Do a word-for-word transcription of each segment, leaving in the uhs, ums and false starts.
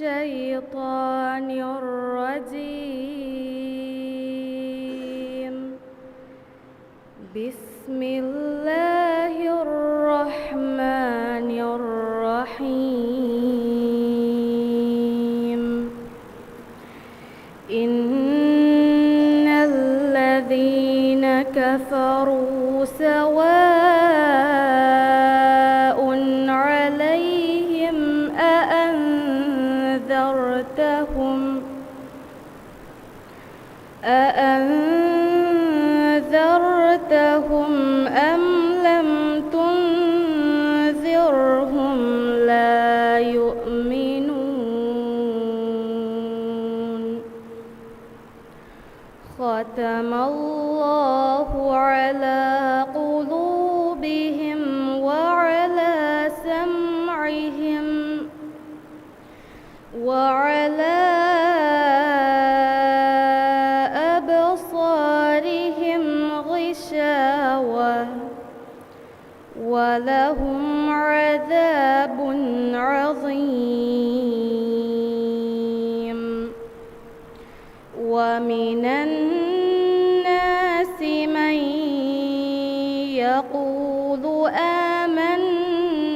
الشيطان الرجيم. بسم الله الرحمن الرحيم. إن الذين كفروا سواء عليهم أأنذرتهم، أأنذرتهم أم لم تنذرهم لا يؤمنون. ختم الله على قلوبهم وعلى سمعهم وعلى أبصارهم غشاوة ولهم عذاب عظيم. ومن الناس من يقول آمنا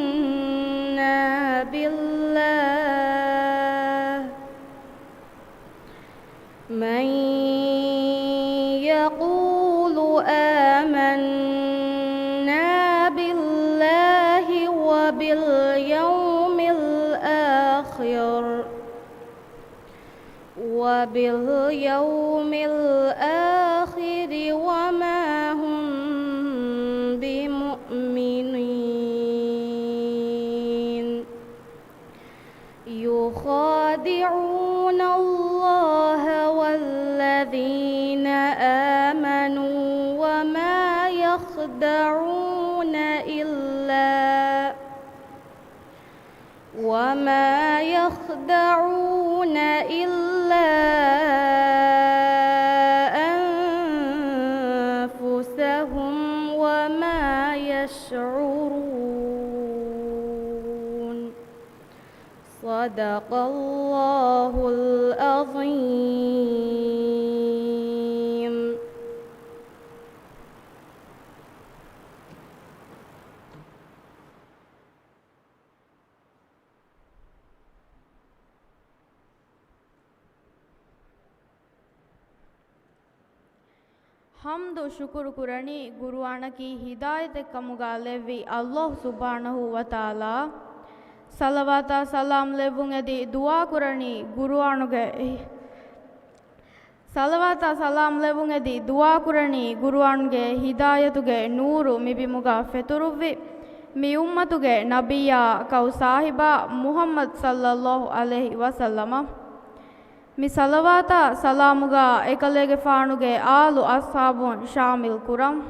بالله، من يقول آمنا بالله وباليوم الآخر، وباليوم الآخر وما هم بمؤمنين. يخادعون الله والذين آمنوا وما يخدعون إلا وما يخدعون إلا أنفسهم وما يشعرون. صدق الله العظيم. ޙަމްދު ޝުކުރު ކުރަނީ ޤުރުއާނަކީ ހިދާޔަތެއް ކަމުގަ ލެއްވި ﷲ ސުބްޙާނަހޫ ވަތަޢާލާއަށް. ޞަލަވާތާ ސަލާމް ލެއްވުން އެދި ދުޢާ ކުރަނީ ޤުރުއާނުގެ ޞަލަވާތާ ސަލާމް ލެއްވުން އެދި ދުޢާ ކުރަނީ ޤުރުއާންގެ ހިދާޔަތުގެ ނޫރު މި ބިމުގަ ފެތުރުއްވި، މި އުއްމަތުގެ ނަބިއްޔާ ކައު ސާހިބާ މުޙައްމަދު ޞައްލައްލާހު ޢަލައިހި ވަސައްލަމަށް. މި ޞަލަވާތާ ސަލާމުގަ އެކަލޭގެފާނުގެ އާލު އަޞްޙާބުން ޝާމިލް ކުރަން.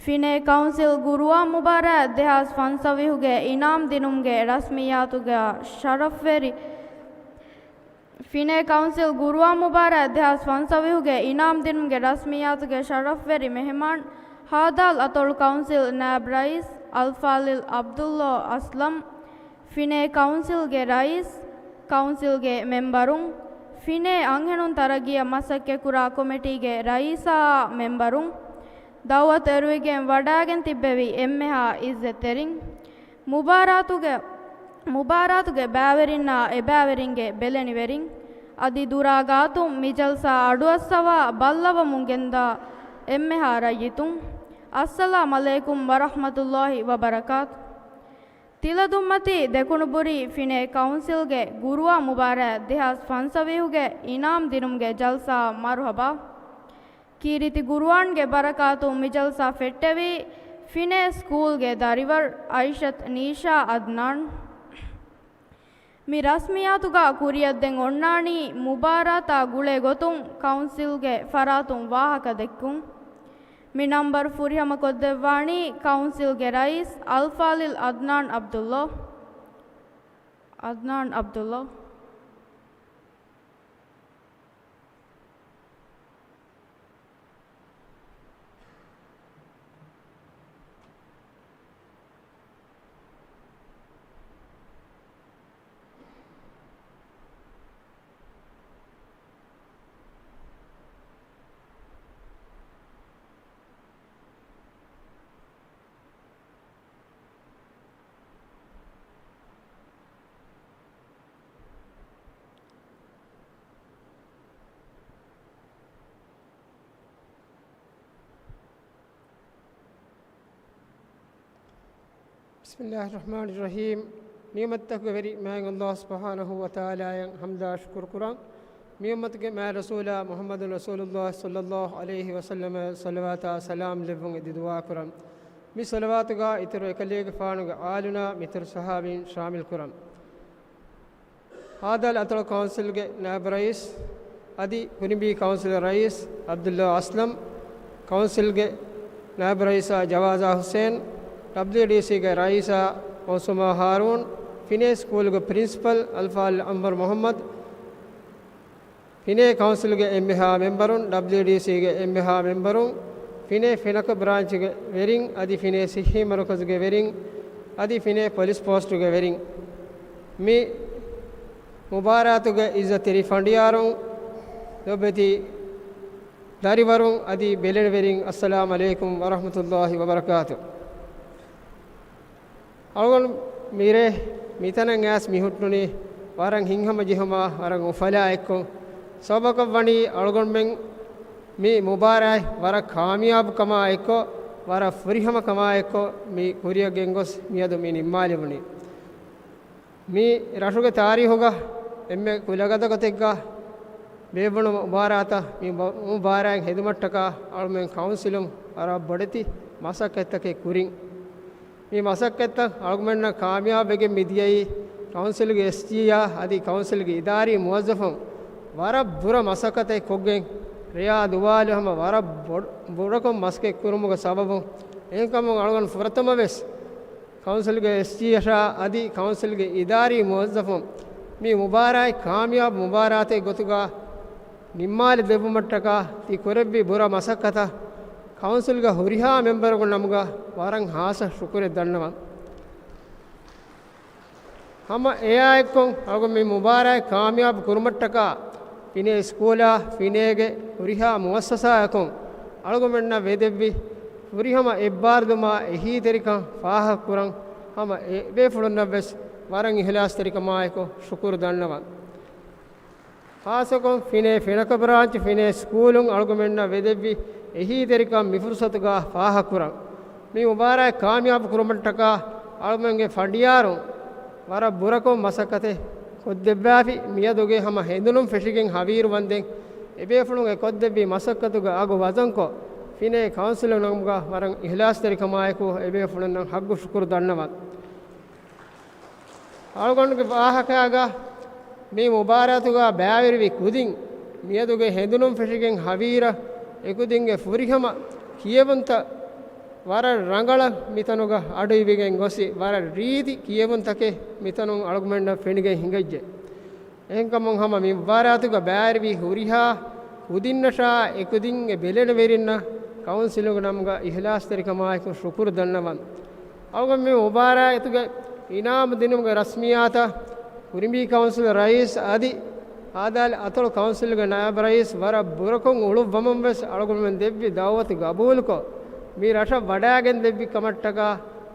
ފިނޭ ކައުންސިލް ޤުރުއާން މުބާރާތް ދެހާސް ފަންސަވީހުގެ އިނާމް ދިނުމުގެ ރަސްމިއްޔާތުގަ ޝަރަފްވެރި، ފިނޭ ކައުންސިލް ޤުރުއާން މުބާރާތް ދެހާސް ފަންސަވީހުގެ އިނާމް ދިނުމުގެ ރަސްމިއްޔާތުގެ ޝަރަފްވެރި މެހެމާން، ހދ. އަތޮޅު ކައުންސިލް ނާއިބް ރައީސް އަލްފާޟިލް ޢަބްދުﷲ އަސްލަމް، ފިނޭ ކައުންސިލްގެ ރައީސް، ކައުންސިލްގެ މެމްބަރުން، ފިނޭ އަންހެނުން ތަރައްގީއަށް މަސައްކަތްކުރާ ކޮމިޓީގެ ރައީސާ މެމްބަރުން، ދަޢުވަތު އެރުވިގެން ވަޑައިގެން ތިއްބެވި އެންމެހާ އިއްޒަތްތެރިން، މުބާރާތުގެ، މުބާރާތުގެ ބައިވެރިންނާ އެބައިވެރިންގެ ބެލެނިވެރިން، އަދި ދުރާ ގާތުން މި ޖަލްސާ އަޑުއައްސަވާ ބައްލަވަމުން ގެންދާ އެންމެހާ ރައްޔިތުން، އައްސަލާމް ޢަލައިކުމް ވަރަޙްމަތުﷲ ވަބަރަކާތު. ތިލަދުންމަތީ ދެކުނުބުރީ ފިނޭ ކައުންސިލްގެ ޤުރުއާން މުބާރާތް ދެހާސް ފަންސަވީހުގެ އިނާމް ދިނުމުގެ ޖަލްސާ މަރުޙަބާ. ކީރިތި ޤުރުއާންގެ ބަރަކާތުން މި ޖަލްސާ ފެއްޓެވީ ފިނޭ ސްކޫލްގެ ދަރިވަރު އައިޝަތު ނީޝާ އަދްނާން. މި ރަސްމިއްޔާތުގަ ކުރިއަށްދެން އޮންނާނީ މުބާރާތާ ގުޅޭ ގޮތުން ކައުންސިލްގެ ފަރާތުން ވާހަކަ ދެއްކުން. މި ނަންބަރު ފުރިހަމަކޮށްދެއްވާނީ ކައުންސިލްގެ ރައީސް އަލްފާޟިލް ޢަދްނާން ޢަބްދުﷲ. ޢަދްނާން ޢަބްދުﷲ. بسم الله الرحمن الرحيم. ނިޢުމަތްތަކުގެ ވެރި މާތް ﷲ ސުބްޙާނަހޫ ވަތަޢާލާއަށް ޙަމްދާ ޝުކުރު ކުރަން. މި އުއްމަތުގެ މާތް ރަސޫލާ މުޙައްމަދު ރަސޫލުﷲ ޞައްލަﷲ ޢަލައިހި ވަސައްލަމަށް ޞަލަވާތާ ސަލާމް ލެއްވުން އެދި ދުޢާ ކުރަން. މި ޞަލަވާތުގަ އިތުރު އެކަލޭގެފާނުގެ އާލުންނާ މިތުރު ޞަޙާބީން ޝާމިލް ކުރަން. ހދ އަތޮޅު ކައުންސިލްގެ ނާއިބު ރައީސް އަދި ކުރިނބީ ކައުންސިލް ރައީސް ޢަބްދުﷲ އަސްލަމް، ކައުންސިލްގެ ނާއިބު ރައީސާ ޖަވާޒާ ޙުސެން، ޑަބްލިއުޑީސީގެ ރައީސާ މައުސޫމާ ހާރޫން، ފިނޭ ސްކޫލްގެ ޕްރިންސިޕަލް އަލްފާޟިލް އަންވަރު މުޙައްމަދު، ފިނޭ ކައުންސިލްގެ އެންމެހާ މެމްބަރުން، ޑަބްލިއުޑީސީގެ އެންމެހާ މެމްބަރުން، ފިނޭ ފިނަކަ ބްރާންޗުގެ ވެރިން އަދި ފިނޭ ޞިއްޙީ މަރުކަޒުގެ ވެރިން އަދި ފިނޭ ޕޮލިސް ޕޯސްޓުގެ ވެރިން، މި މުބާރާތުގެ ޢިއްޒަތްތެރި ފަނޑިޔާރުން، ލޮބެތި ދަރިވަރުން އަދި ބެލެނިވެރިން، އައްސަލާމް ޢަލައިކުމް ވަރަޙްމަތުﷲ ވަބަރަކާތު. އަޅުގަނޑު މިރޭ މިތަނަށް އައިސް މި ހުއްޓުނީ ވަރަށް ހިތްހަމަޖެހުމާ ވަރަށް އުފަލާ އެއްކޮށް. ސަބަބަކަށް ވަނީ އަޅުގަނޑުމެން މި މުބާރާތް ވަރަށް ކާމިޔާބު ކަމާ އެއްކޮށް، ވަރަށް ފުރިހަމަ ކަމާ އެއްކޮށް މި ކުރިއަށް ގެންގޮސް މިއަދު މި ނިންމާލެވުނީ. މި ރަށުގެ ތާރީހުގަ އެންމެ ކުލަގަދަ ގޮތެއްގަ ބޭއްވުނު މުބާރާތަށް މި ބަ-، މުބާރާތް ހެދުމަށްޓަކާ އަޅުމެން ކައުންސިލުން ވަރަށް ބޮޑެތި މަސައްކަތްތަކެއް ކުރިން. މި މަސައްކަތްތައް އަޅުގަނޑުމެންނަށް ކާމިޔާބުވެގެން މިދިޔައީ، ކައުންސިލްގެ އެސްޖީއާ އަދި ކައުންސިލްގެ އިދާރީ މުވައްޒަފުން ވަރަށް ބުރަ މަސައްކަތެއް ކޮށްގެން، ރެޔާ ދުވާލު ހަމަ ވަރަށް ބޮޑު-، ބުރަކޮށް މަސައްކަތް ކުރުމުގެ ސަބަބުން. އެހެންކަމުން އަޅުގަނޑު ފުރަތަމަވެސް ކައުންސިލްގެ އެސްޖީއަށާ އަދި ކައުންސިލްގެ އިދާރީ މުވައްޒަފުން މި މުބާރާތް ކާމިޔާބު މުބާރާތެއް ގޮތުގަ ނިންމާލި ދެއްވުމަށްޓަކާ ތި ކުރެއްވި ބުރަ މަސައްކަތަށް ކައުންސިލްގެ ހުރިހާ މެމްބަރުންގެ ނަމުގަ ވަރަށް ހާއްސަ ޝުކުރެއް ދަންނަވަން. ހަމަ އެއާއެއްކޮށް އަޅުގަނޑު މި މުބާރާތް ކާމިޔާބު ކުރުމަށްޓަކާ ފިނޭ ސްކޫލާ ފިނޭގެ ހުރިހާ މުއައްސަސާއަކުން އަޅުގަނޑުމެންނަށް ވެދެއްވި ފުރިހަމަ އެއްބާރުލުމާ އެހީތެރިކަން ފާހަގަކުރަން ހަމަ އެބޭފުޅުންނަށްވެސް ވަރަށް އިހްލާސްތެރިކަމާއެކު ޝުކުރު ދަންނަވަން. ޚާއްޞަކޮށް ފިނޭ ފިނަކަ ބްރާންޗު ފިނޭ ސްކޫލުން އަޅުގަނޑުމެންނަށް ވެދެއްވި އެހީތެރިކަން މި ފުރުސަތުގަ ފާހަގަކުރަން. މި މުބާރާތް ކާމިޔާބު ކުރުމަށްޓަކާ އަޅުގަނޑުމެންގެ ފަނޑިޔާރުން ވަރަށް ބުރަކޮށް މަސައްކަތެއް ކޮށްދެއްވާފި. މިއަދުގެ ހަމަ ހެނދުނުން ފެށިގެން ހަވީރު ވަންދެން އެބޭފުޅުން އެ ކޮށްދެއްވި މަސައްކަތުގެ އަގު ވަޒަންކޮށް، ފިނޭ ކައުންސިލުން ނަމުގަ ވަރަށް އިހްލާސްތެރިކަމާއެކު އެބޭފުޅުންނަށް ހައްގު ޝުކުރު ދަންނަވަން. އަޅުގަނޑުގެ ވާހަކައިގަ މި މުބާރާތުގަ ބައިވެރިވި ކުދިން މިއަދުގެ ހެނދުނުން ފެށިގެން ހަވީރަށް އެކުދިންގެ ފުރިހަމަ ކިޔެވުންތައް ވަރަށް ރަނގަޅަށް މިތަނުގަ އަޑުއިވިގެން ގޮސް، ވަރަށް ރީތި ކިޔެވުންތަކެއް މިތަނުން އަޅުގަނޑުމެންނަށް ފެނިގެން ހިނގައްޖެ. އެހެންކަމުން ހަމަ މި މުބާރާތުގަ ބައިވެރިވި ހުރިހާ ކުދިންނަށާ އެކުދިންގެ ބެލެނިވެރިންނަށް ކައުންސިލުގެ ނަމުގަ އިހްލާސްތެރިކަމާއެކު ޝުކުރު ދަންނަވަން. އަޅުގަނޑު މި މުބާރާތުގެ އިނާމު ދިނުމުގެ ރަސްމިއްޔާތަށް ކުރިނބީ ކައުންސިލް ރައީސް އަދި ހދ އަތޮޅު ކައުންސިލްގެ ނާއިބު ރައީސް ވަރަށް ބުރަކޮށް އުޅުއްވަމުން ވެސް އަޅުގަނޑުމެން ދެއްވި ދައުވަތު ގަބޫލުކޮށް، މި ރަށަށް ވަޑައިގެން ދެއްވި ކަމަށްޓަކާ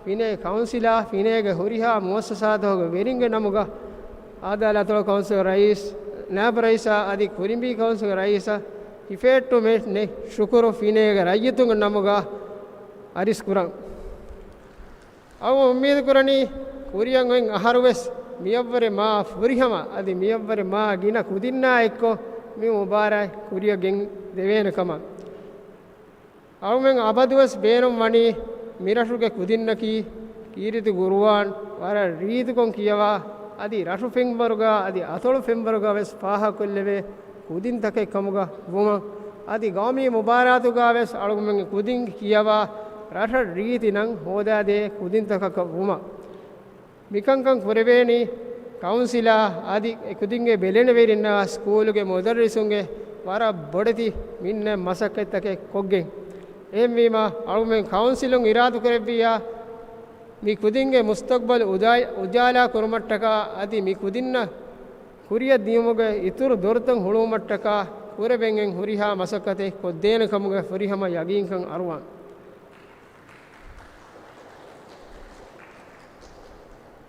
ފިނޭ ކައުންސިލާ ފިނޭގެ ހުރިހާ މުއައްސަސާތަކުގެ ވެރިންގެ ނަމުގަ ހދ އަތޮޅު ކައުންސިލް ރައީސް، ނާއިބު ރައީސާ އަދި ކުރިނބީ ކައުންސިލްގެ ރައީސަށް ހިފޭއްޓުމެއް ނެތް ޝުކުރު ފިނޭގެ ރައްޔިތުންގެ ނަމުގަ އަރިސް ކުރަން. އަޅުގަނޑު އުއްމީދު ކުރަނީ، ކުރިއަށް އޮތް އަހަރުވެސް މިއަށްވުރެ މާ ފުރިހަމަ އަދި މިއަށްވުރެ މާ ގިނަ ކުދިންނާ އެއްކޮށް މި މުބާރާތް ކުރިއަށް ގެން ދެވޭނެ ކަމަށް. އަޅުމެން އަބަދުވެސް ބޭނުން ވަނީ، މިރަށުގެ ކުދިންނަކީ ކީރިތި ގުރުއާން ވަރަށް ރީތިކޮށް ކިޔަވާ، އަދި ރަށު ފެންވަރުގަ އަދި އަތޮޅު ފެންވަރުގަ ވެސް ފާހަގަކޮށްލެވޭ ކުދިންތަކެއް ކަމުގަ ވުމަށް، އަދި ގައުމީ މުބާރާތުގަ ވެސް އަޅުގަނޑުމެންގެ ކުދިން ކިޔަވާ ރަށަށް ރީތި ނަން ހޯދާދޭ ކުދިންތަކަކަށް ވުމަށް. މިކަންކަން ކުރެވޭނީ ކައުންސިލާ އަދި އެކުދިންގެ ބެލެނިވެރިންނާ ސްކޫލުގެ މުދައްރިސުންގެ ވަރަށް ބޮޑެތި މިންނަތް މަސައްކަތްތަކެއް ކޮށްގެން. އެހެންވީމާ، އަޅުމެން ކައުންސިލުން އިރާދަކުރެއްވިއްޔާ، މި ކުދިންގެ މުސްތަގްބަލް އުޖާ-، އުޖާލާ ކުރުމަށްޓަކާ އަދި މި ކުދިންނަށް ކުރިއަށް ދިޔުމުގެ އިތުރު ދޮރުތައް ހުޅުވުމަށްޓަކާ ކުރެވެން ހުރިހާ މަސައްކަތެއް ކޮށްދޭނެ ކަމުގެ ފުރިހަމަ ޔަގީންކަން އަރުވާން.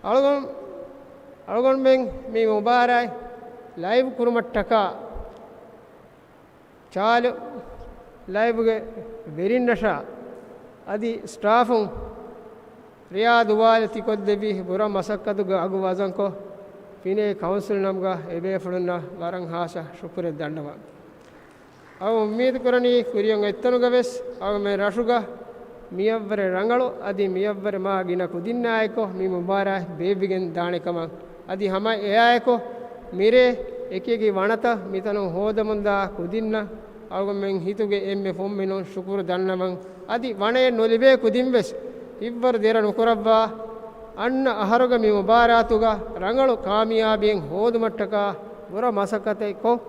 އަޅުގަނޑު-، އަޅުގަނޑުމެން މި މުބާރާތް ލައިވް ކުރުމަށްޓަކާ ޗާލު ލައިވްގެ ވެރިންނަށާ އަދި ސްޓާފުން ރެޔާ ދުވާލެއް ތިކޮށްދެއްވި ބުރަ މަސައްކަތުގެ އަގު ވަޒަންކޮށް، ފިނޭ ކައުންސިލް ނަމުގަ އެބޭފުޅުންނަށް ވަރަށް ހާސަ ޝުކުރެއް ދަންނަވަން. އަޅު އުއްމީދު ކުރަނީ ކުރިއަށް އޮތްތަނުގަ ވެސް އަޅުގަނޑުމެން ރަށުގަ މިއަށްވުރެ ރަނގަޅު އަދި މިއަށްވުރެ މާ ގިނަ ކުދިންނާއެކު މި މުބާރާތް ބޭއްވިގެން ދާނެ ކަމަށް. އަދި ހަމަ އެއާއެކު މިރޭ އެކިއެކި ވަނަތައް މިތަނުން ހޯދަމުންދާ ކުދިންނަށް އަޅުގަނޑުމެން ހިތުގެ އެންމެ ފުންމިނުން ޝުކުރު ދަންނަވަން. އަދި ވަނައެއް ނުލިބޭ ކުދިން ވެސް ހިތްވަރު ދެރަ ނުކުރައްވާ، އަންނަ އަހަރުގެ މި މުބާރާތުގަ ރަނގަޅު ކާމިޔާބީއެއް ހޯދުމަށްޓަކާ ބުރަ މަސައްކަތެއް ކޮށް،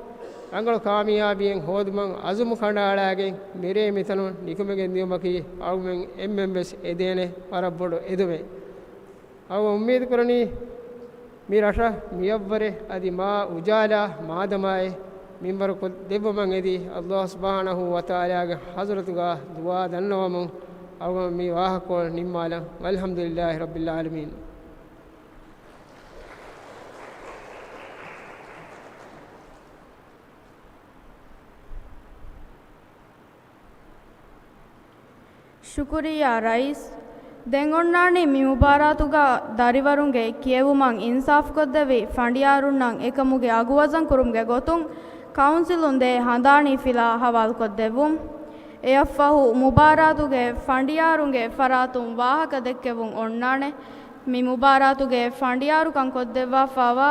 ރަނގަޅު ކާމިޔާބީއެއް ހޯދުމަށް އަޒުމު ކަނޑައަޅާގެން މިރޭ މިތަނުން ނިކުމެގެން ދިޔުމަކީ އަޅުގަނޑުމެން އެންމެން ވެސް އެދޭނެ ވަރަށް ބޮޑު އެދުމެއް. އަޅުގަނޑު އުއްމީދު ކުރަނީ މި ރަށަށް މިއަށްވުރެ އަދި މާ އުޖާލާ މާދަމާއެއް މިންވަރު ކޮށް ދެއްވުމަށް އެދި، އައްލާހު ސުބްޙާނަހޫ ވަތަޢާލާގެ ޙަޟްރަތުގަ ދުޢާ ދަންނަވަމުން އަޅުގަނޑު މި ވާހަކަކޮޅު ނިންމާލަން. ވަލްޙަމްދުލިއްލާހި ރައްބިލް ޢާލަމީން. ޝުކުރިއްޔާ ރައީސް. ދެން އޮންނާނީ މި މުބާރާތުގަ ދަރިވަރުންގެ ކިޔެވުމަށް އިންސާފުކޮށްދެއްވި ފަނޑިޔާރުންނަށް އެކަމުގެ އަގުވަޒަން ކުރުމުގެ ގޮތުން ކައުންސިލުން ދޭ ހަނދާނީ ފިލާ ހަވާލުކޮށްދެއްވުން. އެއަށްފަހު މުބާރާތުގެ ފަނޑިޔާރުންގެ ފަރާތުން ވާހަކަ ދެއްކެވުން އޮންނާނެ. މި މުބާރާތުގެ ފަނޑިޔާރުކަން ކޮށްދެއްވާފައިވާ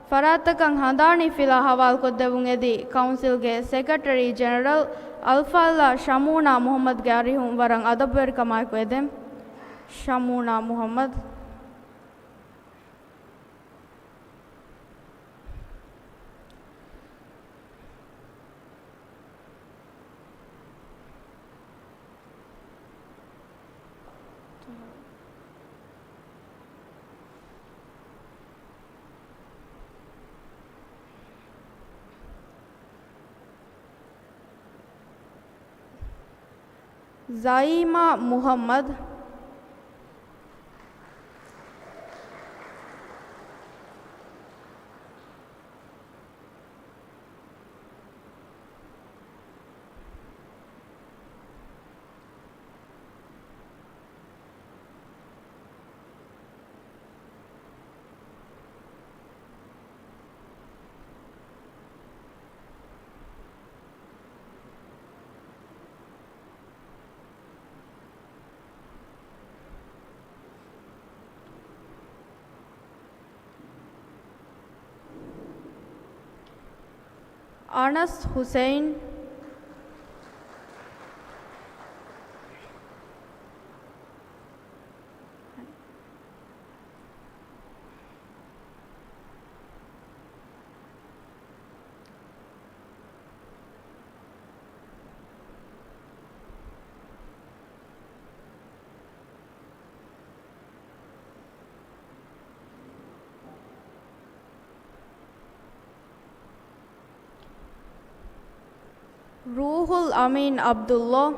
ފަރާތްތަކަށް ހަނދާނީ ފިލާ ހަވާލުކޮށްދެއްވުން އެދި، ކައުންސިލްގެ ސެކްރެޓަރީ ޖެނެރަލް އަލްފާޟިލާ ޝަމޫނާ މުޙައްމަދުގެ އަރިހުން ވަރަށް އަދަބުވެރިކަމާއެކު އެދެން. ޝަމޫނާ މުޙައްމަދު. ޒައީމާ މުޙައްމަދު. އަނަސް ހުސެއިން. ރޫޙުލް އަމީން ޢަބްދުﷲ.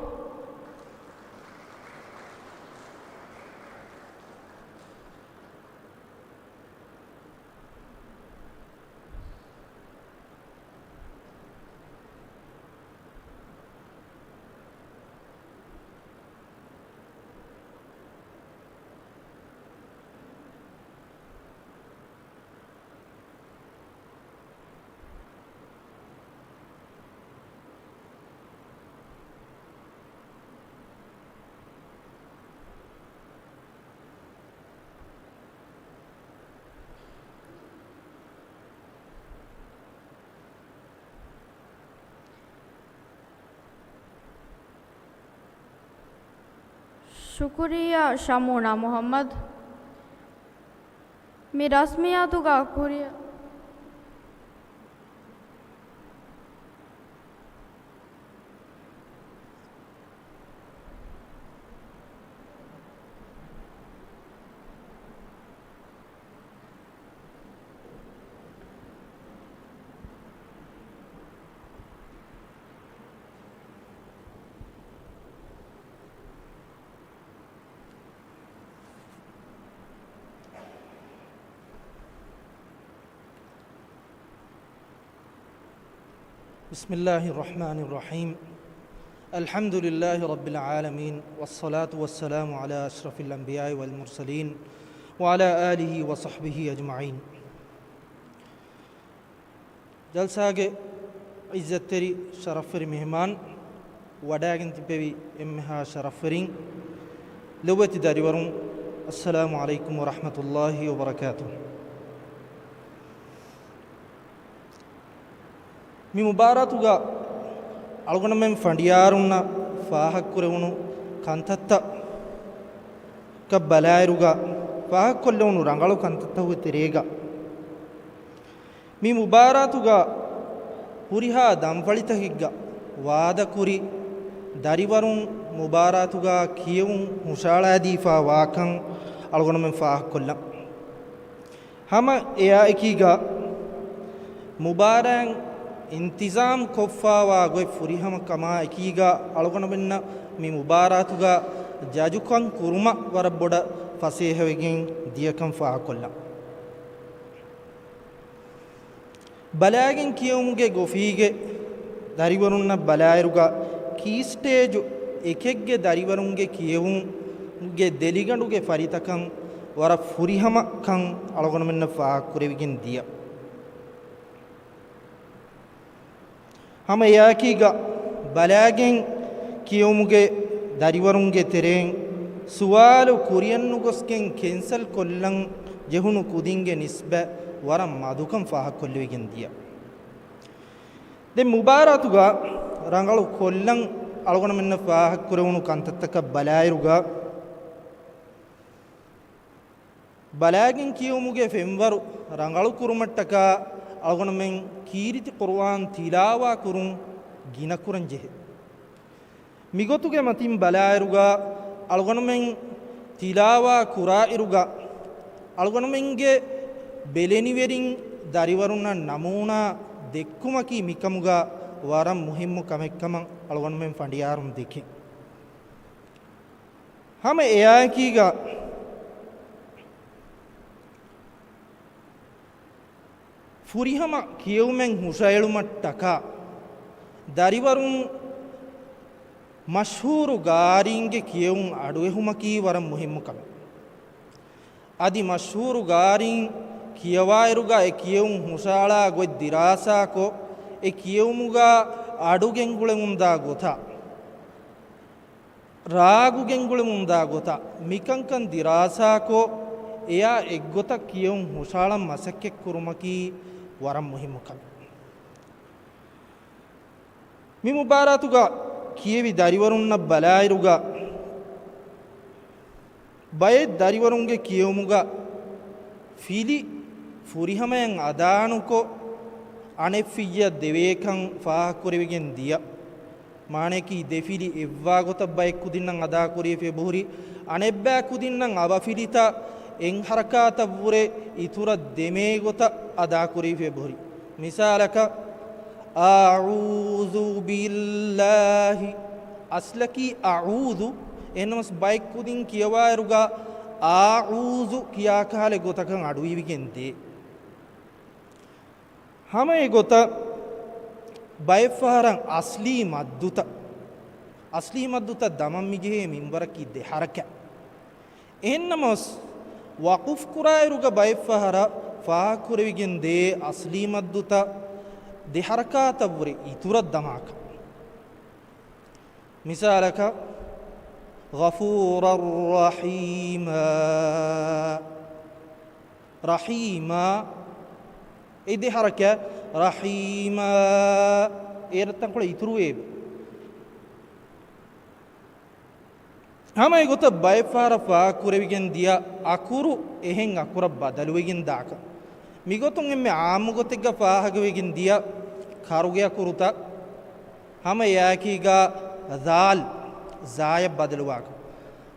ޝުކުރިއްޔާ ޝަމޫނާ މުޙައްމަދު. މި ރަސްމިއްޔާތުގަ ކުރިއަށް بسم الله الرحمن الرحيم. الحمد لله رب العالمين، والصلاة والسلام على أشرف الأنبياء والمرسلين، وعلى آله وصحبه أجمعين. ޖަލްސާގެ ޢިއްޒަތްތެރި ޝަރަފްވެރި މެހެމާން، ވަޑައިގެން ތިއްބެވި އެންމެހާ ޝަރަފްވެރިން، ލޮބުވެތި ދަރިވަރުން، އައްސަލާމު ޢަލައިކުމް ވަރަޙްމަތުﷲި ވަބަރަކާތުހު. މި މުބާރާތުގަ އަޅުގަނޑުމެން ފަނޑިޔާރުންނަށް ފާހަގަކުރެވުނު ކަންތައްތަކަށް ބަލާއިރުގަ، ފާހަގަކޮށްލެވުނު ރަނގަޅު ކަންތައްތަކުގެ ތެރޭގަ، މި މުބާރާތުގަ ހުރިހާ ދަންފަޅިތަކެއްގަ ވާދަކުރި ދަރިވަރުން މުބާރާތުގަ ކިޔެވުން ހުށައަޅާދީފާ ވާކަން އަޅުގަނޑުމެން ފާހަގަކޮށްލަން. ހަމަ އެއާއެކީގަ މުބާރާތް އިންތިޒާމް ކޮށްފާވާ ގޮތް ފުރިހަމަ ކަމާ އެކީގަ އަޅުގަނޑުމެންނަށް މި މުބާރާތުގަ ޖަޖުކަން ކުރުމަށް ވަރަށް ބޮޑަށް ފަސޭހަވެގެން ދިޔަކަން ފާހަގަކޮށްލަން. ބަލާގެން ކިޔެވުމުގެ ގޮފީގެ ދަރިވަރުންނަށް ބަލާއިރުގަ ކީ ސްޓޭޖު އެކެއްގެ ދަރިވަރުންގެ ކިޔެވުމުގެ ދެލިގަނޑުގެ ފަރިތަކަން ވަރަށް ފުރިހަމަ ކަން އަޅުގަނޑުމެންނަށް ފާހަގަކުރެވިގެން ދިޔަ. ހަމަ އެއާއެކީގަ ބަލާގެން ކިޔެވުމުގެ ދަރިވަރުންގެ ތެރެއިން ސުވާލު ކުރިއަށްނުގޮސްގެން ކެންސަލް ކޮށްލަން ޖެހުނު ކުދިންގެ ނިސްބަތް ވަރަށް މަދުކަން ފާހަގަކޮށްލެވިގެން ދިޔަ. ދެން މުބާރާތުގަ ރަނގަޅު ކޮށްލަން އަޅުގަނޑުމެންނަށް ފާހަގަކުރެވުނު ކަންތައްތަކަށް ބަލާއިރުގަ، ބަލާގެން ކިޔެވުމުގެ ފެންވަރު ރަނގަޅު ކުރުމަށްޓަކާ އަޅުގަނޑުމެން ކީރިތި ޤުރުއާން ތިލާވާ ކުރުން ގިނަ ކުރަން ޖެހޭ. މިގޮތުގެ މަތިން ބަލާއިރުގަ އަޅުގަނޑުމެން ތިލާވާ ކުރާއިރުގަ އަޅުގަނޑުމެންގެ ބެލެނިވެރިން ދަރިވަރުންނަށް ނަމޫނާ ދެއްކުމަކީ މިކަމުގަ ވަރަށް މުހިއްމު ކަމެއްކަމަށް އަޅުގަނޑުމެން ފަނޑިޔާރުން ދެކެން. ހަމަ އެއާއެކީގަ ފުރިހަމަ ކިޔެވުމެއް ހުށައެޅުމަށްޓަކާ ދަރިވަރުން މަޝްހޫރު ގާރީންގެ ކިޔެވުން އަޑުއެހުމަކީ ވަރަށް މުހިއްމު ކަމެއް. އަދި މަޝްހޫރު ގާރީން ކިޔަވާއިރުގަ އެ ކިޔެވުން ހުށައަޅާ ގޮތް ދިރާސާކޮށް، އެ ކިޔެވުމުގަ އަޑު ގެންގުޅެމުންދާ ގޮތާ، ރާގު ގެންގުޅެމުންދާ ގޮތަށް މިކަންކަން ދިރާސާކޮށް، އެޔާ އެއްގޮތަށް ކިޔެވުން ހުށައަޅަން މަސައްކަތްކުރުމަކީ ވަރަށް މުހިއްމު ކަމެއް. މި މުބާރާތުގަ ކިޔެވި ދަރިވަރުންނަށް ބަލާއިރުގަ، ބައެއް ދަރިވަރުންގެ ކިޔެވުމުގަ ފިލި ފުރިހަމަޔަށް އަދާނުކޮށް، އަނެއް ފިއްޔަށް ދެވޭކަން ފާހަގަކުރެވިގެން ދިޔަ. މާނަޔަކީ، ދެ ފިލި އެއްވާ ގޮތަށް ބައެއް ކުދިންނަށް އަދާކުރީފަ އެބަހުރި، އަނެއްބައި ކުދިންނަށް އަވަފިލިތައް އެއް ހަރަކާތަށްވުރެ އިތުރަށް ދެމޭ ގޮތަށް އަދާކުރީފަ އެބަހުރި. މިސާލަކަށް، أعوذ بالله. އަސްލަކީ އަޢޫޛު، އެހެންނަމަސް ބައެއް ކުދިން ކިޔަވާއިރުގަ އާޢޫޛު ކިޔާކަހަލަ ގޮތަކަށް އަޑުއިވިގެން ދޭ. ހަމަ އެގޮތަށް ބައެއްފަހަރަށް އަސްލީ މައްދުތައް، އަސްލީ މައްދުތައް ދަމަން މިޖެހޭ މިންވަރަކީ ދެ ހަރަކާތް. އެހެންނަމަސް، ވަޤުފް ކުރާއިރުގަ ބައެއްފަހަރަށް ފާހަގަކުރެވިގެން ދޭ އަސްލީ މައްދުތައް ދެ ހަރަކާތަށްވުރެ އިތުރަށް ދަމާކަށް. މިސާލަކަށް، غفورا رحيما. ރަޙީމާ. އެ ދެ ހަރަކާތް، ރަޙީމާ. އޭރަށް ތަންކޮޅެއް އިތުރުވެއެވެ. ހަމަ އެގޮތަށް ބައެއްފަހަރަށް ފާހަގަކުރެވިގެން ދިޔަ އަކުރު އެހެން އަކުރަށް ބަދަލުވެގެން ދާކަށް. މިގޮތުން އެންމެ ޢާއްމު ގޮތެއްގަ ފާހަގަވެގެން ދިޔަ ކަރުގެ އަކުރުތައް، ހަމަ އެއާއެކީގަ ޛާލް، ޒާޔަށް ބަދަލުވާކަށް.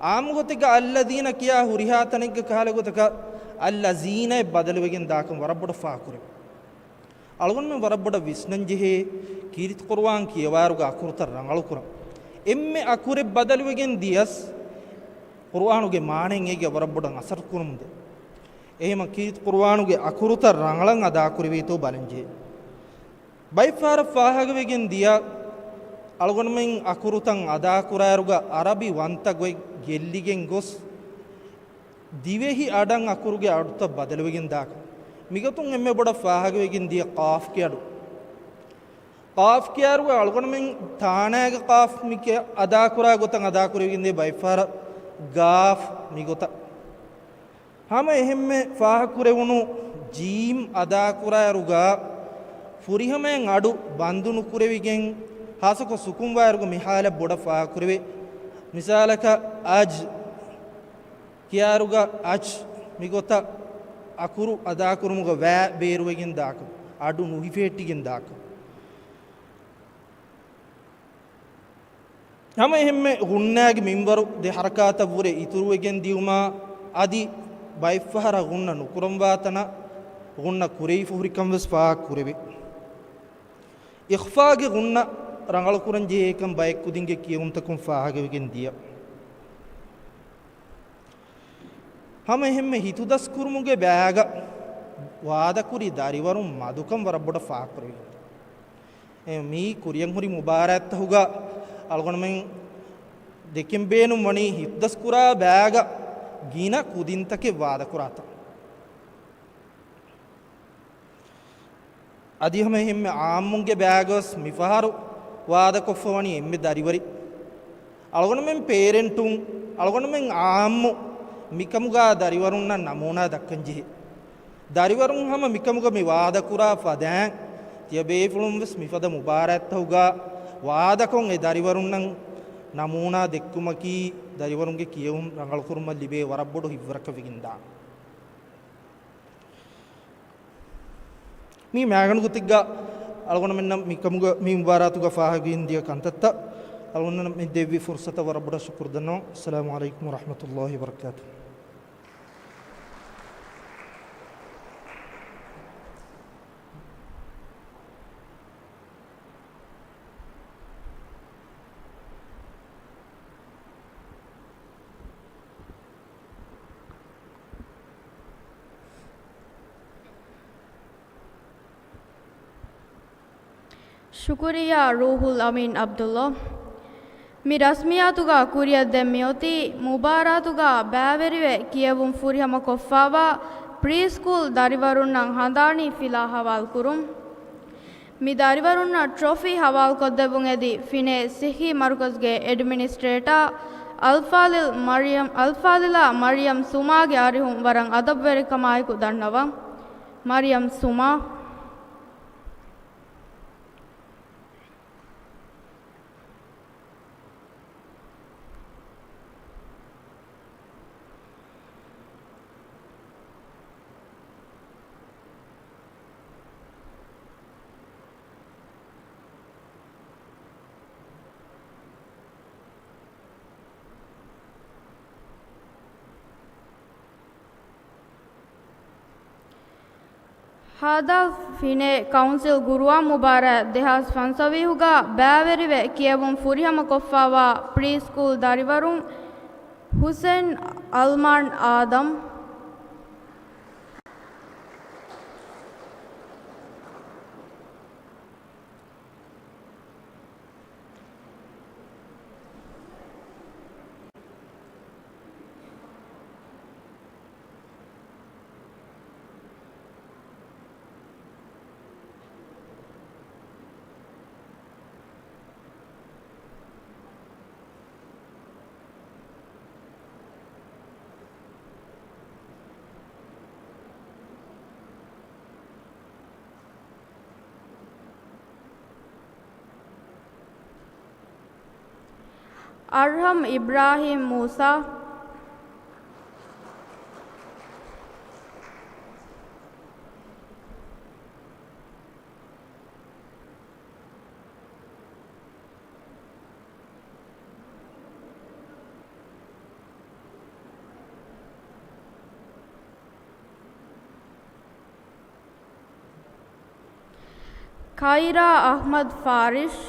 ޢާއްމު ގޮތެއްގަ އައްލަޒީނަ ކިޔާ ހުރިހާ ތަނެއްގަ ކަހަލަ ގޮތަކަށް އައްލަޒީނައަށް ބަދަލުވެގެން ދާކަން ވަރަށް ބޮޑަށް ފާހަގަކުރެވޭ. އަޅުގަނޑުމެން ވަރަށް ބޮޑަށް ވިސްނަން ޖެހޭ، ކީރިތި ޤުރުއާން ކިޔަވާއިރުގަ އަކުރުތައް ރަނގަޅުކުރަން. އެންމެ އަކުރެއް ބަދަލުވެގެން ދިޔަސް، ޤުރުއާނުގެ މާނައިން އޭގެ ވަރަށް ބޮޑަށް އަސަރު ކުރަމުންދޭ. އެހެމަ ކީރިތި ޤުރުއާނުގެ އަކުރުތައް ރަނގަޅަށް އަދާކުރެވޭތޯ ބަލަންޖެހޭ. ބައެއްފަހަރަށް ފާހަގަވެގެން ދިޔަ އަޅުގަނޑުމެން އަކުރުތައް އަދާކުރާއިރުގަ އަރަބި ވަންތަ ގޮތް ގެއްލިގެން ގޮސް، ދިވެހި އަޑަށް އަކުރުގެ އަޑުތައް ބަދަލުވެގެން ދާކަން. މިގޮތުން އެންމެ ބޮޑަށް ފާހަގަވެގެން ދިޔަ ޤާފްގެ އަޑު. ޤާފްގެ އަޑު އަޅުގަނޑުމެން ތާނާގެ ޤާފް މި ކިޔާ އަދާކުރާ ގޮތަށް އަދާކުރެވިގެން ދިޔަ ބައެއްފަހަރަށް ގާފް މިގޮތަށް. ހަމަ އެހެންމެ ފާހަގަކުރެވުނު ޖީމް އަދާކުރާއިރުގަ ފުރިހަމައިން އަޑު ބަންދު ނުކުރެވިގެން، ހާއްސަކޮށް ސުކުންވާއިރުގަ މި ހާލަތް ބޮޑަށް ފާހަގަކުރެވޭ. މިސާލަކަށް އަޖް ކިޔާއިރުގަ އަޗް މިގޮތަށް އަކުރު އަދާކުރުމުގަ ވާ ބޭރުވެގެން ދާކަށް، އަޑު ނުހިފެހެއްޓިގެން ދާކަށް. ހަމަ އެހެންމެ ޣުންނާގެ މިންވަރު ދެ ޙަރަކާތަށްވުރެ އިތުރުވެގެން ދިޔުމާ، އަދި ބައެއްފަހަރަށް ޣުންނަ ނުކުރަންވާ ތަނަށް ޣުންނަ ކުރެވިފަ ހުރިކަން ވެސް ފާހަގަކުރެވޭ. އިޚްފާގެ ޣުންނަ ރަނގަޅުކުރަން ޖެހޭކަން ބައެއް ކުދިންގެ ކިޔެވުންތަކުން ފާހަގަވެގެން ދިޔަ. ހަމަ އެހެންމެ ހިތުދަސްކުރުމުގެ ބައިގަ ވާދަކުރި ދަރިވަރުން މަދުކަން ވަރަށް ބޮޑަށް ފާހަގަކުރެވިގެން. އެ، މީ ކުރިއަށް ހުރި މުބާރާތްތަކުގަ އަޅުގަނޑުމެން ދެކެން ބޭނުން ވަނީ ހިތުދަސްކުރާ ބައިގަ ގިނަ ކުދިންތަކެއް ވާދަކުރާތަން. އަދި ހަމަ އެހެންމެ އާއްމުންގެ ބައިގަވެސް މިފަހަރު ވާދަކޮށްފަ ވަނީ އެންމެ ދަރިވަރި. އަޅުގަނޑުމެން ޕޭރެންޓުން، އަޅުގަނޑުމެން އާއްމު މިކަމުގަ ދަރިވަރުންނަށް ނަމޫނާ ދައްކަން ޖެހޭ. ދަރިވަރުން ހަމަ މިކަމުގަ މި ވާދަކުރާ ފަދައިން، ތިޔަބޭފުޅުން ވެސް މިފަދަ މުބާރާތްތަކުގަ ވާދަކޮށް އެ ދަރިވަރުންނަށް ނަމޫނާ ދެއްކުމަކީ، ދަރިވަރުންގެ ކިޔެވުން ރަނގަޅުކުރުމަށް ލިބޭ ވަރަށް ބޮޑު ހިތްވަރަކަށް ވެގެންދާނެ. މީ މާގަނޑު ގޮތެއްގަ އަޅުގަނޑުމެންނަށް މިކަމުގަ މި މުބާރާތުގަ ފާހަގަވެގެން ދިޔަ ކަންތައްތައް އަޅުގަނޑުމެންނަށް މި ދެއްވި ފުރުސަތަށް ވަރަށް ބޮޑަށް ޝުކުރު ދަންނަވަން. އައްސަލާމު ޢަލައިކުމް ވަރަޙްމަތުﷲ ވަބަރަކާތުހު. ޝުކުރިއްޔާ ރޫޙުލް އަމީން ޢަބްދުﷲ. މި ރަސްމިއްޔާތުގަ ކުރިއަށް ދެން މިއޮތީ މުބާރާތުގަ ބައިވެރިވެ ކިޔެވުން ފުރިހަމަ ކޮށްފަވާ ޕްރީ ސްކޫލް ދަރިވަރުންނަށް ހަނދާނީ ފިލާ ހަވާލުކުރުން. މި ދަރިވަރުންނަށް ޓްރޮފީ ހަވާލުކޮށްދެއްވުން އެދި ފިނޭ ސިއްހީ މަރުކަޒުގެ އެޑްމިނިސްޓްރޭޓާ އަލްފާޟިލް މަރިޔަމް، އަލްފާޟިލާ މަރިޔަމް ސުމާގެ އަރިހުން ވަރަށް އަދަބުވެރިކަމާއެކު ދަންނަވަން. މަރިޔަމް ސުމާ. ހދ. ފިނޭ ކައުންސިލް ގުރުއާން މުބާރާތް ދެހާސް ފަންސަވީހުގަ ބައިވެރިވެ ކިޔެވުން ފުރިހަމަ ކޮށްފަވާ ޕްރީ ސްކޫލް ދަރިވަރުން ހުސެން އަލްމާން އާދަމް. އަރްހަމް އިބްރާހިމް މޫސާ. ކައިރާ އަޙްމަދު ފާރިޝް.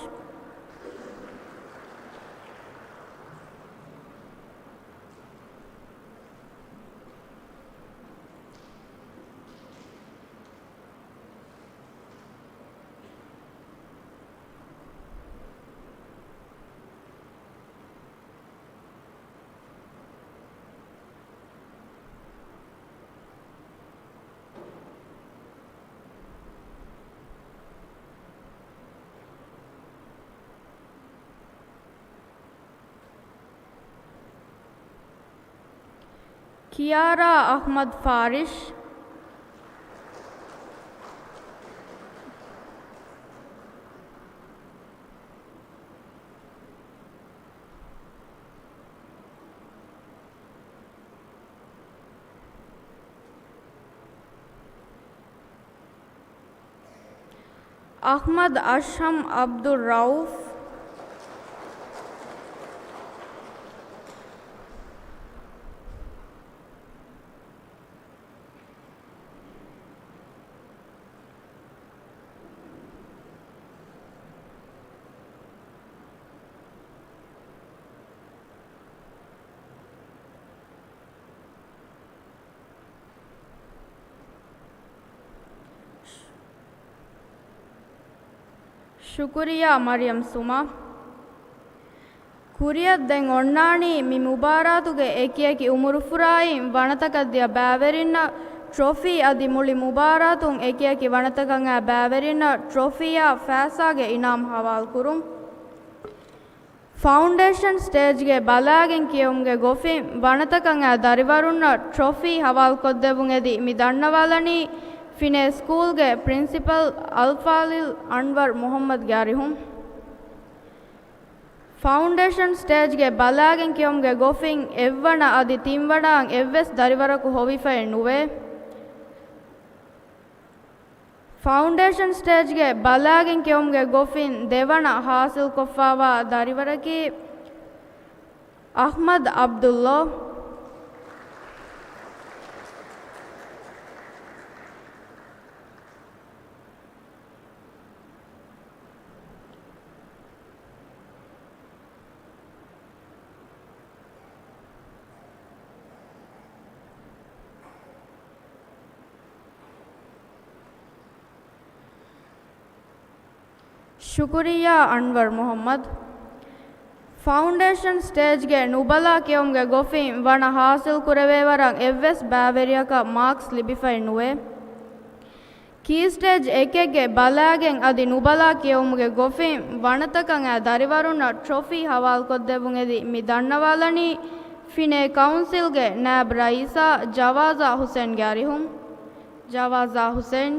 ކިޔާރާ އަޙްމަދު ފާރިޝް. އަޙްމަދު އަޝްހަމް ޢަބްދުއްރައުފް. ޝުކުރިއްޔާ މަރިޔަމް ސުމާ. ކުރިއަށް ދެން އޮންނާނީ މި މުބާރާތުގެ އެކިއެކި އުމުރުފުރާއިން ވަނަތަކަށް ދިޔަ ބައިވެރިންނަށް ޓްރޮފީ އަދި މުޅި މުބާރާތުން އެކިއެކި ވަނަތަކަށް އައި ބައިވެރިންނަށް ޓްރޮފީއާ ފައިސާގެ އިނާމް ހަވާލުކުރުން. ފައުންޑޭޝަން ސްޓޭޖްގެ ބަލާގެން ކިޔެވުމުގެ ގޮފިން ވަނަތަކަށް އައި ދަރިވަރުންނަށް ޓްރޮފީ ހަވާލުކޮށްދެއްވުން އެދި މި ދަންނަވާލަނީ ފިނޭ ސްކޫލްގެ ޕްރިންސިޕަލް އަލްފާޟިލް އަންވަރު މުޙައްމަދުގެ އަރިހުން. ފައުންޑޭޝަން ސްޓޭޖްގެ ބަލާގެން ކިޔެވުމުގެ ގޮފިން އެއްވަނަ އަދި ތިންވަނައަށް އެއްވެސް ދަރިވަރަކު ހޮވިފައެއް ނުވޭ. ފައުންޑޭޝަން ސްޓޭޖްގެ ބަލާގެން ކިޔެވުމުގެ ގޮފިން ދެވަނަ ހާސިލްކޮށްފާވާ ދަރިވަރަކީ އަޙްމަދު ޢަބްދުﷲ. ޝުކުރިއްޔާ އަންވަރު މުޙައްމަދު. ފައުންޑޭޝަން ސްޓޭޖްގެ ނުބަލާ ކިޔެވުމުގެ ގޮފިން ވަނަ ހާސިލް ކުރެވޭވަރަށް އެއްވެސް ބައިވެރިޔަކަށް މާކްސް ލިބިފައެއް ނުވޭ. ކީ ސްޓޭޖް އެކެއްގެ ބަލާގެން އަދި ނުބަލާ ކިޔެވުމުގެ ގޮފިން ވަނަތަކަށް އައި ދަރިވަރުންނަށް ޓްރޮފީ ހަވާލުކޮށްދެއްވުން އެދި މި ދަންނަވާލަނީ ފިނޭ ކައުންސިލްގެ ނާއިބު ރައީސާ ޖަވާޒާ ޙުސެންގެ އަރިހުން. ޖަވާޒާ ޙުސެން.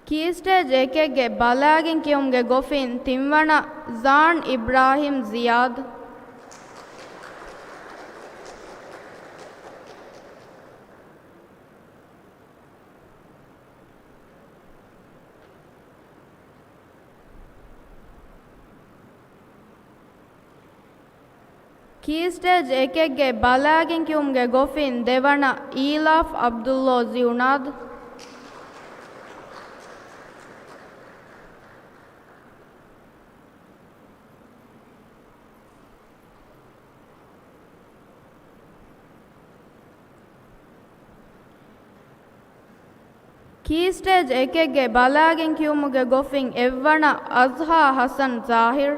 ކީ ސްޓޭޖް އެކެއްގެ ބަލާގެން ކިޔުމުގެ ގޮފިން ތިންވަނަ ޒާން އިބްރާހިމް ޒިޔާދު. ކީ ސްޓޭޖް އެކެއްގެ ބަލާގެން ކިޔުމުގެ ގޮފިން ދެވަނަ އީލާފް ޢަބްދުﷲ ޒިއުނާދު. ކީ ސްޓޭޖް އެކެއްގެ ބަލާގެން ކިޔުމުގެ ގޮފިން އެއްވަނަ އަޒްހާ ޙަސަން ޒާހިރު.